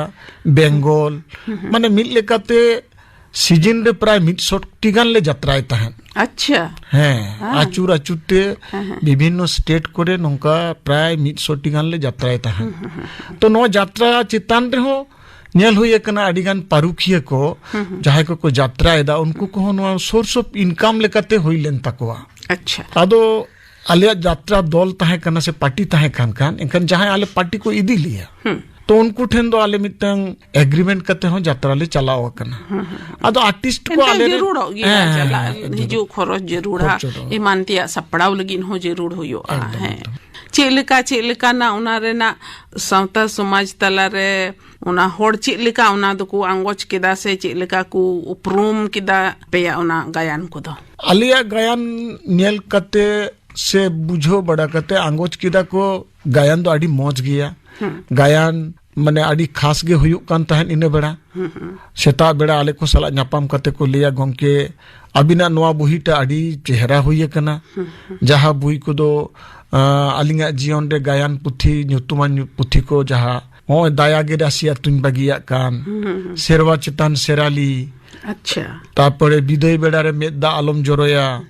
ᱵᱮᱝᱜᱚᱞ, ᱦᱩᱸ, ᱦᱩᱸ᱾ ᱢᱟᱱᱮ ᱢᱤᱫ ᱞᱮᱠᱟᱛᱮ ᱥᱤᱡᱤᱱ ᱨᱮ ᱯᱨᱟᱭ ᱢᱤᱫ ᱥᱚ ᱴᱤ ᱜᱟᱱ ᱞᱮ ᱡᱟᱛᱨᱟᱭ ᱛᱟᱦᱮᱸᱫ᱾ ᱟᱪᱪᱷᱟ᱾ ᱦᱮᱸ, ᱦᱮᱸ᱾ ᱟᱹᱪᱩᱨ ᱟᱹᱪᱩᱨ ᱛᱮ ᱦᱮᱸ, ᱦᱮᱸ᱾ ᱵᱤᱵᱷᱤᱱᱱᱚ ᱥᱴᱮᱴ ᱠᱚᱨᱮ ᱱᱚᱝᱠᱟ ᱯᱨᱟᱭ ᱢᱤᱫ ᱥᱚ ᱴᱤ ᱜᱟᱱ ᱞᱮ ᱡᱟᱛᱨᱟᱭ ᱛᱟᱦᱮᱸᱫ᱾ ᱦᱩᱸ, ᱦᱩᱸ, ᱦᱩᱸ᱾ ᱛᱚ, ᱱᱚᱣᱟ ᱡᱟᱛᱨᱟ ᱪᱮᱛᱟᱱ ᱨᱮᱦᱚᱸ ᱧᱮᱞ ᱦᱩᱭ ᱟᱠᱟᱱᱟ, ᱟᱹᱰᱤ ᱜᱟᱱ ᱯᱟᱹᱨᱩᱠᱷᱤᱭᱟᱹ ᱠᱚ ᱦᱩᱸ, ᱦᱩᱸ᱾ ᱡᱟᱦᱟᱸᱭ ᱠᱚᱠᱚ ᱡᱟᱛᱨᱟᱭᱮᱫᱟ, ᱩᱱᱠᱩ ᱠᱚᱦᱚᱸ ᱱᱚᱣᱟ source of income ᱞᱮᱠᱟᱛᱮ ᱦᱩᱭ ᱞᱮᱱ ᱛᱟᱠᱚᱣᱟ᱾ ᱟᱪᱪᱷᱟ᱾ ᱟᱫᱚ ᱟᱞᱮᱭᱟᱜ ᱡᱟᱛᱨᱟ ᱫᱚᱞ ᱛᱟᱦᱮᱸ ᱠᱟᱱᱟ ᱥᱮ ᱯᱟᱨᱴᱤ ᱛᱟᱦᱮᱸ ᱠᱟᱱ ᱠᱷᱟᱱ, ᱮᱱᱠᱷᱟᱱ ᱡᱟᱦᱟᱸᱭ ᱟᱞᱮ ᱯᱟᱨᱴᱤ ᱠᱚ ᱤᱫᱤ ᱞᱮᱭᱟ, ᱦᱩᱸ᱾ ᱛᱚ ᱩᱱᱠᱩ ᱴᱷᱮᱱ ᱫᱚ ᱟᱞᱮ ᱢᱤᱫᱴᱟᱝ ᱮᱜᱽᱨᱤᱢᱮᱱᱴ ᱠᱟᱛᱮ ᱦᱚᱸ ᱡᱟᱛᱨᱟ ᱞᱮ ᱪᱟᱞᱟᱣ ᱟᱠᱟᱱᱟ᱾ ᱟᱫᱚ ᱟᱨᱴᱤᱥᱴ ᱠᱚ ᱮᱱᱠᱷᱟᱱ ᱟᱞᱮ ᱨᱮᱱ- ᱡᱟᱹᱨᱩᱲᱚᱜ ᱜᱮᱭᱟ, ᱦᱮᱸ, ᱦᱮᱸ, ᱪᱟᱞᱟᱜ ᱦᱮᱸ, ᱮᱠᱫᱚᱢ᱾ ᱦᱤᱡᱩᱜ ᱠᱷᱚᱨᱚᱪ ᱡᱟᱹᱨᱩᱲᱟ, ᱠᱷᱚᱨᱪᱟ ᱫᱚ᱾ ᱮᱢᱟᱱ ᱛᱮᱭᱟᱜ ᱥᱟᱯᱲᱟᱣ ᱞᱟᱹᱜᱤᱫ ᱦᱚᱸ ᱡᱟᱹᱨᱩᱲ ᱦᱩᱭᱩᱜᱼᱟ᱾ ᱮᱠᱫᱚᱢ, ᱦᱮᱸ᱾ ᱮᱠᱫᱚᱢ᱾ ᱪᱮᱫ ᱞᱮᱠᱟ, ᱪᱮᱫ ᱞᱮᱠᱟᱱᱟ ᱚᱱᱟ ᱨᱮᱱᱟᱜ ᱥᱟᱶᱛᱟ ᱥᱚᱢᱟᱡᱽ ᱛᱟᱞᱟᱨᱮ ᱚᱱᱟ ᱦᱚᱲ ᱪᱮᱫ ᱞᱮᱠᱟ ᱚᱱᱟ ᱫᱚᱠᱚ ᱟᱸᱜᱚᱪ ᱠᱮᱫᱟ ᱥᱮ ᱪᱮᱫ ᱞᱮᱠᱟ ᱠᱚ ᱩᱯᱨᱩᱢ ᱠᱮᱫᱟ ᱯᱮᱭᱟ ᱚᱱᱟ ᱜᱟᱭᱟᱱ ᱠᱚᱫᱚ? ᱟᱞᱮᱭᱟᱜ ᱜᱟᱭᱟᱱ ᱧᱮᱞ ᱠᱟᱛᱮ ᱥᱮ ᱵᱩᱡᱷᱟᱹᱣ ᱵᱟᱲᱟ ᱠᱟᱛᱮ ᱟᱸᱜᱚᱪ ᱠᱮᱫᱟ ᱠᱚ, ᱜᱟᱭᱟᱱ ᱫᱚ ᱟᱹᱰᱤ ᱢᱚᱡᱽ ᱜᱮᱭᱟ᱾ ᱜᱟᱭᱟᱱ ᱢᱟᱱᱮ ᱟᱹᱰᱤ ᱠᱷᱟᱥ ᱜᱮ ᱦᱩᱭᱩᱜ ᱠᱟᱱ ᱛᱟᱦᱮᱸᱫ ᱤᱱᱟᱹ ᱵᱮᱲᱟ᱾ ᱥᱮᱛᱟᱜ ᱵᱮᱲᱟ ᱟᱞᱮ ᱠᱚ ᱥᱟᱞᱟᱜ ᱧᱟᱯᱟᱢ ᱠᱟᱛᱮ ᱠᱚ ᱞᱟᱹᱭᱟ, "ᱜᱚᱢᱠᱮ, ᱟᱹᱵᱤᱱᱟᱜ ᱱᱚᱣᱟ ᱵᱩᱦᱤᱴᱟ ᱟᱹᱰᱤ ᱪᱮᱦᱨᱟ ᱦᱩᱭ ᱟᱠᱟᱱᱟ᱾ ᱡᱟᱦᱟᱸ ᱵᱩᱦᱤ ᱠᱚᱫᱚ, ᱟᱸ, ᱟᱹᱞᱤᱧᱟᱜ ᱡᱤᱭᱚᱱ ᱨᱮ ᱜᱟᱭᱟᱱ ᱯᱩᱛᱷᱤ, ᱧᱩᱛᱩᱢᱟᱱ ᱧᱩ-, ᱯᱩᱛᱷᱤ ᱠᱚ, ᱡᱟᱦᱟᱸ ᱱᱚᱜᱼᱚᱭ ᱫᱟᱭᱟ ᱜᱮ ᱨᱟᱥᱤ ᱟᱹᱛᱩᱧ ᱵᱟᱹᱜᱤᱭᱟᱜ ᱠᱟᱱ, ᱥᱮᱨᱣᱟ ᱪᱮᱛᱟᱱ ᱥᱮᱨᱟᱞᱤ, ᱟᱪᱪᱷᱟ᱾ ᱛᱟᱨᱯᱚᱨᱮ ᱵᱤᱫᱟᱹᱭ ᱵᱮᱲᱟ ᱨᱮ ᱢᱮᱫ ᱫᱟᱜ ᱟᱞᱚᱢ ᱡᱚᱨᱚᱭᱟ,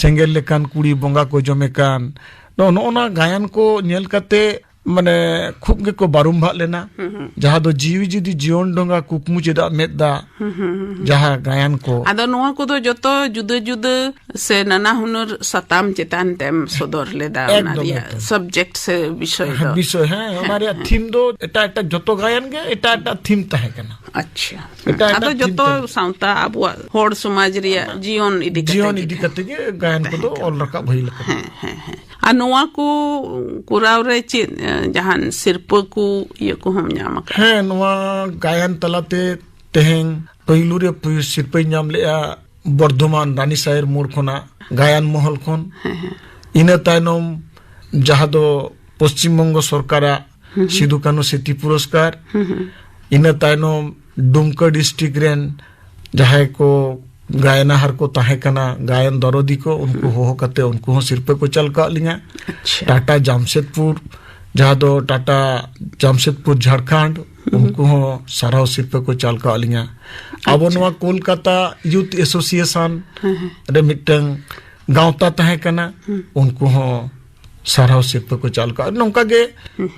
ᱥᱮᱸᱜᱮᱞ ᱞᱮᱠᱟᱱ ᱠᱩᱲᱤ ᱵᱚᱸᱜᱟ ᱠᱚ ᱡᱚᱢᱮ ᱠᱟᱱ", ᱱᱚᱜᱼᱚ ᱱᱚᱜᱼᱚ ᱱᱚᱣᱟ ᱜᱟᱭᱟᱱ ᱠᱚ ᱧᱮᱞ ᱠᱟᱛᱮ ᱢᱟᱱᱮ ᱠᱷᱩᱵ ᱜᱮᱠᱚ ᱵᱟᱨᱩᱢ ᱵᱷᱟᱜ ᱞᱮᱱᱟ, ᱡᱟᱦᱟᱸ ᱫᱚ "ᱡᱤᱣᱤ ᱡᱩᱫᱤ ᱡᱤᱭᱚᱱ ᱰᱷᱚᱸᱜᱟ, ᱠᱩᱠᱢᱩ ᱪᱮᱫᱟᱜ ᱢᱮᱫ ᱫᱟᱜ", ᱡᱟᱦᱟᱸ ᱜᱟᱭᱟᱱ ᱠᱚ᱾ ᱟᱫᱚ ᱱᱚᱣᱟ ᱠᱚᱫᱚ ᱡᱚᱛᱚ ᱡᱩᱫᱟᱹ ᱡᱩᱫᱟᱹ ᱥᱮ ᱱᱟᱱᱟ ᱦᱩᱱᱟᱹᱨ ᱥᱟᱛᱟᱢ ᱪᱮᱛᱟᱱ ᱛᱮᱢ ᱥᱚᱫᱚᱨ ᱞᱮᱫᱟ, ᱚᱱᱟ ᱮᱠᱫᱚᱢ, ᱨᱮᱭᱟᱜ ᱮᱠᱫᱚᱢ᱾ ᱥᱟᱵᱡᱮᱠᱴ ᱥᱮ ᱵᱤᱥᱚᱭ ᱦᱮᱸ, ᱫᱚ? ᱵᱤᱥᱚᱭ, ᱦᱮᱸ, ᱚᱱᱟ ᱨᱮᱭᱟᱜ ᱛᱷᱤᱢ ᱫᱚ ᱮᱴᱟᱜ ᱮᱴᱟᱜ ᱡᱚᱛᱚ ᱜᱟᱭᱟᱱ ᱜᱮ ᱮᱴᱟᱜ ᱮᱴᱟᱜ ᱛᱷᱤᱢ ᱛᱟᱦᱮᱸ ᱠᱟᱱᱟ᱾ ᱟᱪᱪᱷᱟ᱾ ᱮᱴᱟᱜ ᱟᱫᱚ ᱮᱴᱟᱜ ᱡᱚᱛᱚ ᱛᱷᱤᱢ ᱛᱟᱦᱮᱸ ᱥᱟᱶᱛᱟ ᱟᱵᱚᱣᱟᱜ ᱦᱚᱲ ᱥᱚᱢᱟᱡᱽ ᱨᱮᱭᱟᱜ ᱡᱤᱭᱚᱱ ᱤᱫᱤ ᱠᱟᱛᱮ ᱡᱤᱭᱚᱱ ᱜᱮ ᱤᱫᱤ ᱛᱟᱦᱮᱸ ᱠᱟᱛᱮ ᱜᱮ ᱜᱟᱭᱟᱱ ᱛᱟᱦᱮᱸ ᱠᱚᱫᱚ ᱠᱟᱱᱟ᱾ ᱚᱞ ᱨᱟᱠᱟᱵ ᱦᱩᱭ ᱞᱮᱠᱟ᱾ ᱦᱮᱸ, ᱦᱮᱸ, ᱦᱮᱸ᱾ ᱟᱨ ᱱᱚᱣᱟ ᱠᱚ ᱠᱚᱨᱟᱣ ᱨᱮ ᱪᱮᱫ, ᱮ, ᱡᱟᱦᱟᱱ ᱥᱤᱨᱯᱟᱹ ᱠᱚ ᱤᱭᱟᱹ ᱠᱚᱦᱚᱸᱢ ᱧᱟᱢ ᱟᱠᱟᱫᱟ? ᱦᱮᱸ, ᱱᱚᱣᱟ ᱜᱟᱭᱟᱱ ᱛᱟᱞᱟᱛᱮ ᱛᱮᱦᱮᱧ ᱯᱳᱭᱞᱳ ᱨᱮ ᱯᱩᱭ-, ᱥᱤᱨᱯᱟᱹᱧ ᱧᱟᱢ ᱞᱮᱜᱼᱟ ᱵᱚᱨᱫᱷᱚᱢᱟᱱ ᱨᱟᱱᱤ ᱥᱟᱭᱮᱨ ᱢᱳᱲ ᱠᱷᱚᱱᱟᱜ ᱜᱟᱭᱟᱱ ᱢᱚᱦᱚᱞ ᱠᱷᱚᱱ᱾ ᱤᱱᱟᱹ ᱛᱟᱭᱱᱚᱢ ᱡᱟᱦᱟᱸ ᱫᱚ ᱯᱚᱥᱪᱤᱢ ᱵᱚᱝᱜᱚ ᱥᱚᱨᱠᱟᱨᱟᱜ ᱥᱤᱫᱩ ᱠᱟᱹᱱᱦᱩ ᱥᱨᱤᱛᱤ ᱯᱩᱨᱚᱥᱠᱟᱨ, ᱤᱱᱟᱹ ᱛᱟᱭᱱᱚᱢ ᱰᱩᱢᱠᱟ ᱰᱤᱥᱴᱨᱤᱠᱴ ᱨᱮᱱ ᱡᱟᱦᱟᱸᱭ ᱠᱚ ᱜᱟᱭᱱᱟᱦᱟᱨ ᱠᱚ ᱛᱟᱦᱮᱸ ᱠᱟᱱᱟ, ᱜᱟᱭᱟᱱ ᱫᱚᱨᱚᱫᱤ ᱠᱚ, ᱩᱱᱠᱩ ᱦᱚᱦᱚ ᱠᱟᱛᱮ ᱩᱱᱠᱩ ᱦᱚᱸ ᱥᱤᱨᱯᱟᱹ ᱠᱚ ᱪᱟᱞ ᱠᱟᱜ ᱞᱤᱧᱟ᱾ ᱟᱪᱪᱷᱟ᱾ ᱴᱟᱴᱟ ᱡᱟᱢᱥᱮᱫᱽᱯᱩᱨ, ᱡᱟᱦᱟᱸ ᱫᱚ ᱴᱟᱴᱟ ᱡᱟᱢᱥᱮᱫᱽᱯᱩᱨ ᱡᱷᱟᱲᱠᱷᱚᱸᱰ, ᱩᱱᱠᱩ ᱦᱚᱸ ᱥᱟᱨᱦᱟᱣ ᱥᱤᱨᱯᱟᱹ ᱠᱚ ᱪᱟᱞ ᱠᱟᱜ ᱞᱤᱧᱟ᱾ ᱟᱵᱚ ᱟᱪᱪᱷᱟ᱾ ᱱᱚᱣᱟ ᱠᱳᱞᱠᱟᱛᱟ ᱭᱩᱛᱷ ᱮᱥᱳᱥᱤᱭᱮᱥᱚᱱ ᱨᱮ ᱢᱤᱫᱴᱟᱝ ᱜᱟᱶᱛᱟ ᱛᱟᱦᱮᱸ ᱠᱟᱱᱟ, ᱩᱱᱠᱩ ᱦᱚᱸ ᱥᱟᱨᱦᱟᱣ ᱥᱤᱨᱯᱟᱹ ᱠᱚ ᱪᱟᱞ ᱠᱟᱜᱼᱟ᱾ ᱱᱚᱝᱠᱟ ᱜᱮ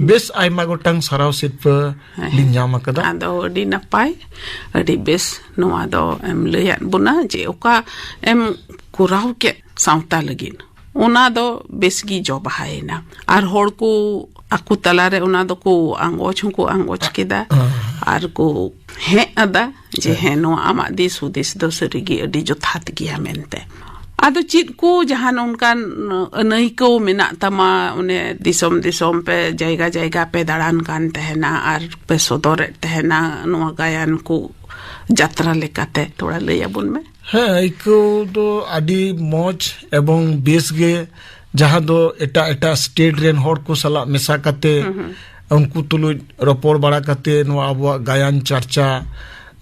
ᱵᱮᱥ ᱟᱭᱢᱟ ᱜᱚᱴᱟᱝ ᱥᱟᱨᱦᱟᱣ ᱥᱤᱨᱯᱟᱹ ᱦᱮᱸ᱾ ᱞᱤᱧ ᱧᱟᱢ ᱟᱠᱟᱫᱟ᱾ ᱟᱫᱚ ᱟᱹᱰᱤ ᱱᱟᱯᱟᱭ, ᱟᱹᱰᱤ ᱵᱮᱥ ᱱᱚᱣᱟ ᱫᱚ ᱮᱢ ᱞᱟᱹᱭᱟᱫ ᱵᱚᱱᱟ ᱡᱮ ᱚᱠᱟ ᱮᱢ ᱠᱚᱨᱟᱣ ᱠᱮᱫ ᱥᱟᱶᱛᱟ ᱞᱟᱹᱜᱤᱫ᱾ ᱚᱱᱟ ᱫᱚ ᱵᱮᱥ ᱜᱮ ᱡᱚ ᱵᱟᱦᱟᱭᱮᱱᱟ᱾ ᱟᱨ ᱦᱚᱲ ᱠᱚ ᱟᱠᱚ ᱛᱟᱞᱟᱨᱮ ᱚᱱᱟ ᱫᱚᱠᱚ ᱟᱸᱜᱚᱪ ᱦᱚᱸᱠᱚ ᱟᱸᱜᱚᱪ ᱠᱮᱫᱟ᱾ ᱦᱮᱸ᱾ ᱟᱨ ᱠᱚ ᱦᱮᱸ ᱟᱫᱟ ᱡᱮ, ᱦᱮᱸ᱾ ᱦᱮᱸ, ᱱᱚᱣᱟ ᱟᱢᱟᱜ ᱫᱤᱥ ᱦᱩᱫᱤᱥ ᱫᱚ ᱥᱟᱹᱨᱤᱜᱮ ᱟᱹᱰᱤ ᱡᱚᱛᱷᱟᱛ ᱜᱮᱭᱟ ᱢᱮᱱᱛᱮ᱾ ᱟᱫᱚ ᱪᱮᱫ ᱠᱚ ᱡᱟᱦᱟᱸ ᱱᱚᱝᱠᱟᱱ ᱟᱹᱱᱟᱹᱭᱠᱟᱹᱣ ᱢᱮᱱᱟᱜ ᱛᱟᱢᱟ, ᱚᱱᱮ ᱫᱤᱥᱚᱢ ᱫᱤᱥᱚᱢ ᱯᱮ, ᱡᱟᱭᱜᱟ ᱡᱟᱭᱜᱟ ᱯᱮ ᱫᱟᱬᱟᱱ ᱠᱟᱱ ᱛᱟᱦᱮᱱᱟ ᱟᱨ ᱯᱮ ᱥᱚᱫᱚᱨᱮᱫ ᱛᱟᱦᱮᱱᱟ ᱱᱚᱣᱟ ᱜᱟᱭᱟᱱ ᱠᱚ ᱡᱟᱛᱨᱟ ᱞᱮᱠᱟᱛᱮ? ᱛᱷᱚᱲᱟ ᱞᱟᱹᱭ ᱟᱵᱚᱱ ᱢᱮ᱾ ᱦᱮᱸ, ᱟᱹᱭᱠᱟᱹᱣ ᱫᱚ ᱟᱹᱰᱤ ᱢᱚᱡᱽ ᱮᱵᱚᱝ ᱵᱮᱥ ᱜᱮ, ᱡᱟᱦᱟᱸ ᱫᱚ ᱮᱴᱟᱜ ᱮᱴᱟᱜ ᱥᱴᱮᱴ ᱨᱮᱱ ᱦᱚᱲ ᱠᱚ ᱥᱟᱞᱟᱜ ᱢᱮᱥᱟ ᱠᱟᱛᱮ, ᱦᱩᱸ, ᱦᱩᱸ᱾ ᱩᱱᱠᱩ ᱛᱩᱞᱩᱡ ᱨᱚᱯᱚᱲ ᱵᱟᱲᱟ ᱠᱟᱛᱮ ᱱᱚᱣᱟ ᱟᱵᱚᱣᱟᱜ ᱜᱟᱭᱟᱱ ᱪᱟᱨᱪᱟ,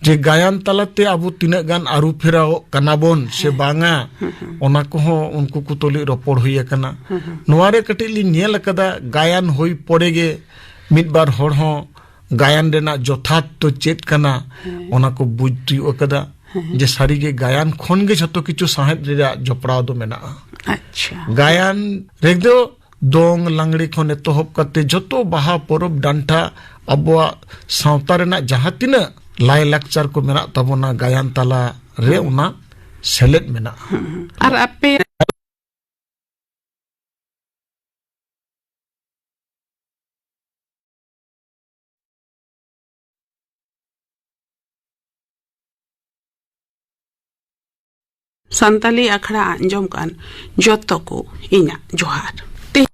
ᱡᱮ ᱜᱟᱭᱟᱱ ᱛᱟᱞᱟᱛᱮ ᱟᱵᱚ ᱛᱤᱱᱟᱹᱜ ᱜᱟᱱ ᱟᱹᱨᱩ ᱯᱷᱮᱨᱟᱣᱚᱜ ᱠᱟᱱᱟ ᱵᱚᱱ ᱥᱮ ᱦᱮᱸ᱾ ᱵᱟᱝᱟ, ᱦᱩᱸ, ᱦᱩᱸ᱾ ᱚᱱᱟ ᱠᱚᱦᱚᱸ ᱩᱱᱠᱩ ᱠᱚ ᱛᱩᱞᱩᱡ ᱨᱚᱯᱚᱲ ᱦᱩᱭ ᱟᱠᱟᱱᱟ᱾ ᱦᱩᱸ, ᱦᱩᱸ᱾ ᱱᱚᱣᱟ ᱨᱮ ᱠᱟᱹᱴᱤᱡ ᱞᱤᱧ ᱧᱮᱞ ᱟᱠᱟᱫᱟ, ᱜᱟᱭᱟᱱ ᱦᱩᱭ ᱯᱚᱨᱮ ᱜᱮ ᱢᱤᱫ ᱵᱟᱨ ᱦᱚᱲ ᱦᱚᱸ ᱜᱟᱭᱟᱱ ᱨᱮᱱᱟᱜ ᱡᱚᱛᱷᱟᱛ ᱫᱚ ᱪᱮᱫ ᱠᱟᱱᱟ, ᱦᱮᱸ᱾ ᱚᱱᱟ ᱠᱚ ᱵᱩᱡᱽ ᱛᱤᱭᱳᱜ ᱟᱠᱟᱫᱟ᱾ ᱦᱮᱸ᱾ ᱡᱮ ᱥᱟᱹᱨᱤᱜᱮ ᱜᱟᱭᱟᱱ ᱠᱷᱚᱱ ᱜᱮ ᱡᱷᱚᱛᱚ ᱠᱤᱪᱷᱩ ᱥᱟᱶᱦᱮᱫ ᱨᱮᱭᱟᱜ ᱡᱚᱯᱲᱟᱣ ᱫᱚ ᱢᱮᱱᱟᱜᱼᱟ᱾ ᱟᱪᱪᱷᱟ᱾ ᱜᱟᱭᱟᱱ ᱨᱮᱫᱚ ᱫᱚᱝ ᱞᱟᱜᱽᱲᱮ ᱠᱷᱚᱱ ᱮᱛᱚᱦᱚᱵ ᱠᱟᱛᱮ ᱡᱷᱚᱛᱚ ᱵᱟᱦᱟ ᱯᱚᱨᱚᱵᱽ ᱰᱟᱱᱴᱟ, ᱟᱵᱚᱣᱟᱜ ᱥᱟᱶᱛᱟ ᱨᱮᱱᱟᱜ ᱡᱟᱦᱟᱸ ᱛᱤᱱᱟᱹᱜ ᱞᱟᱭᱼᱞᱟᱠᱪᱟᱨ ᱠᱚ ᱢᱮᱱᱟᱜ ᱛᱟᱵᱚᱱᱟ, ᱜᱟᱭᱟᱱ ᱛᱟᱞᱟ ᱨᱮ ᱦᱩᱸ᱾ ᱚᱱᱟ ᱥᱮᱞᱮᱫ ᱢᱮᱱᱟᱜᱼᱟ᱾ ᱦᱩᱸ, ᱦᱩᱸ᱾ ᱟᱨ ᱟᱯᱮ ᱥᱟᱱᱛᱟᱞᱤ ᱟᱠᱷᱲᱟ ᱟᱸᱡᱚᱢ ᱠᱟᱱ ᱡᱚᱛᱚ ᱠᱚ ᱤᱧᱟᱹᱜ ᱡᱚᱦᱟᱨ᱾ ᱛᱮᱦᱮᱧ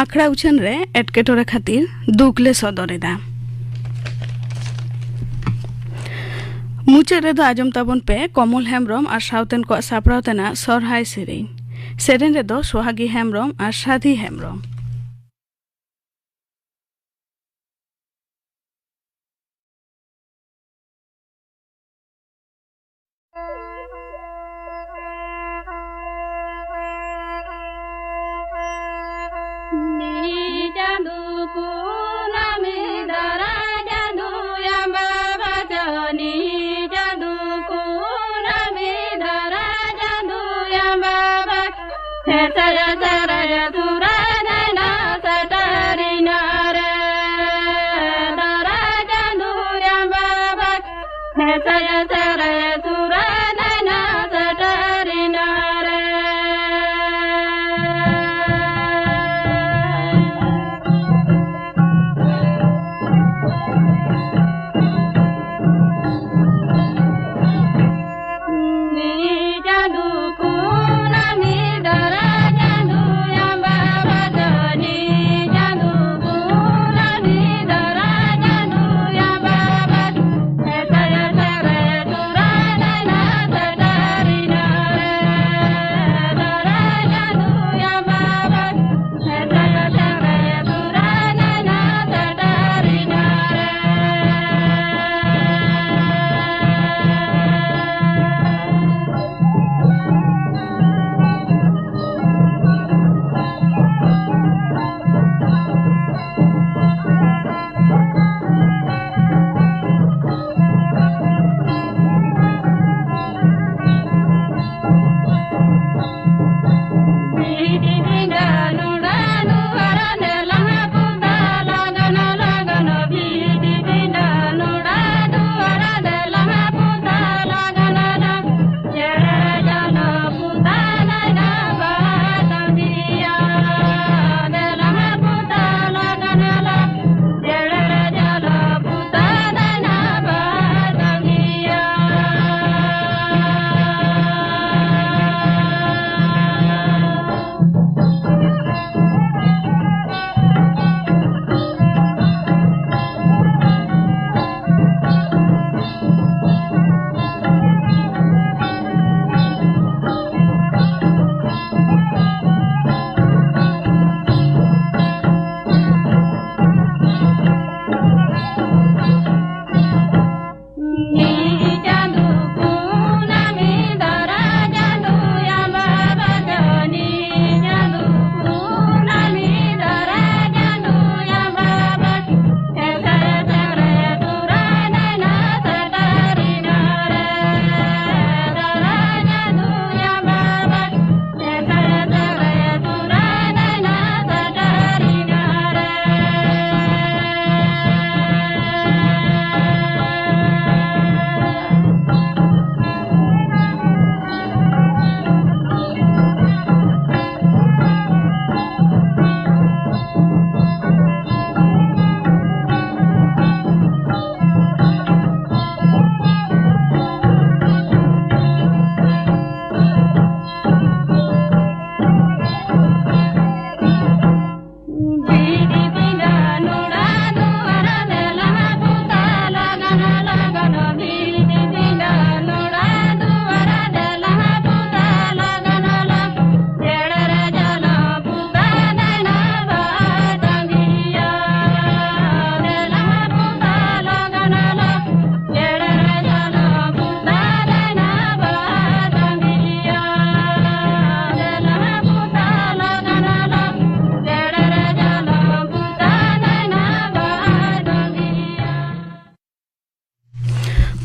ᱟᱠᱷᱲᱟ ᱩᱪᱷᱟᱹᱱ ᱨᱮ ᱮᱴᱠᱮᱴᱚᱬᱮ ᱠᱷᱟᱹᱛᱤᱨ ᱫᱩᱠ ᱞᱮ ᱥᱚᱫᱚᱨ ᱮᱫᱟ᱾ ᱢᱩᱪᱟᱹᱫ ᱨᱮᱫᱚ ᱟᱸᱡᱚᱢ ᱛᱟᱵᱚᱱ ᱯᱮ ᱠᱚᱢᱚᱞ ᱦᱮᱢᱵᱽᱨᱚᱢ ᱟᱨ ᱥᱟᱶᱛᱮᱱ ᱠᱚᱣᱟᱜ ᱥᱟᱯᱲᱟᱣ ᱛᱮᱱᱟᱜ ᱥᱚᱨᱦᱟᱭ ᱥᱮᱨᱮᱧ᱾ ᱥᱮᱨᱮᱧ ᱨᱮᱫᱚ ᱥᱚᱦᱟᱜᱤ ᱦᱮᱢᱵᱽᱨᱚᱢ ᱟᱨ ᱥᱟᱫᱷᱤ ᱦᱮᱢᱵᱽᱨᱚᱢ᱾ ᱱᱤ ᱪᱟᱸᱫᱩ ᱠᱩᱱᱟᱹᱢᱤ ᱫᱟᱨᱟ ᱪᱟᱸᱫᱩ ᱭᱟᱢᱵᱟ ᱵᱟᱪᱚᱱᱤ ᱪᱟᱸᱫᱩ ᱠᱩᱱᱟᱹᱢᱤ ᱫᱟᱨᱟ ᱪᱟᱸᱫᱩ ᱭᱟᱢᱵᱟ ᱵᱟᱪᱚᱱᱤ ᱥᱮ ᱥᱟᱨᱟ ᱥᱟᱨᱟ ᱥᱩᱨᱟ ᱱᱟᱭᱱᱟ ᱥᱟᱴᱟᱨᱤ ᱱᱟᱨᱮ ᱫᱟᱨᱟ ᱪᱟᱸᱫᱩ ᱭᱟᱢᱵᱟ ᱵᱟᱪᱚᱱᱤ ᱥᱮ ᱥᱟᱨᱟ ᱥᱟᱨᱟ ᱥᱩᱨᱟ ᱱᱟᱭᱱᱟ ᱥᱟᱴᱟᱨᱤ ᱱᱟᱨᱮ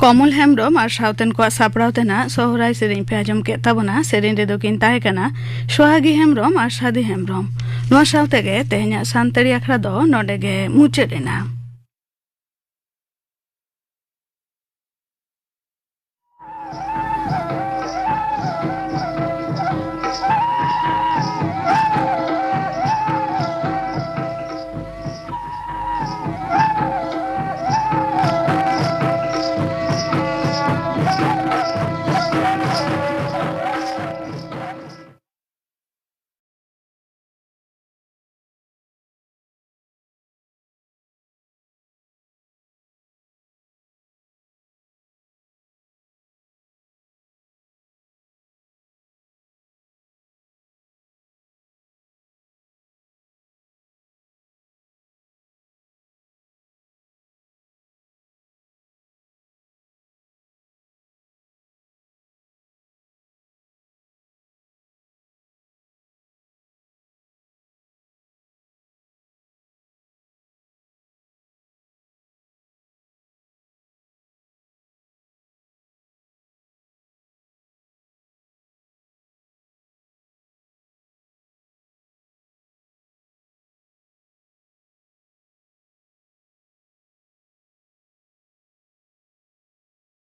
ᱚᱢᱚᱞ ᱦᱮᱢᱵᱽᱨᱚᱢ ᱟᱨ ᱥᱟᱶᱛᱮᱱ ᱠᱚᱣᱟᱜ ᱥᱟᱯᱲᱟᱣ ᱛᱮᱱᱟᱜ ᱥᱚᱦᱨᱟᱭ ᱥᱮᱨᱮᱧ ᱯᱮ ᱟᱸᱡᱚᱢ ᱠᱮᱫ ᱛᱟᱵᱚᱱᱟ᱾ ᱥᱮᱨᱮᱧ ᱨᱮᱫᱚ ᱠᱤᱱ ᱛᱟᱦᱮᱸ ᱠᱟᱱᱟ ᱥᱚᱦᱟᱜᱤ ᱦᱮᱢᱵᱽᱨᱚᱢ ᱟᱨ ᱥᱟᱫᱤ ᱦᱮᱢᱵᱽᱨᱚᱢ᱾ ᱱᱚᱣᱟ ᱥᱟᱶ ᱛᱮᱜᱮ ᱛᱮᱦᱮᱧᱟᱜ ᱥᱟᱱᱛᱟᱲᱤ ᱟᱠᱷᱲᱟ ᱫᱚ ᱱᱚᱰᱮ ᱜᱮ ᱢᱩᱪᱟᱹᱫ ᱮᱱᱟ᱾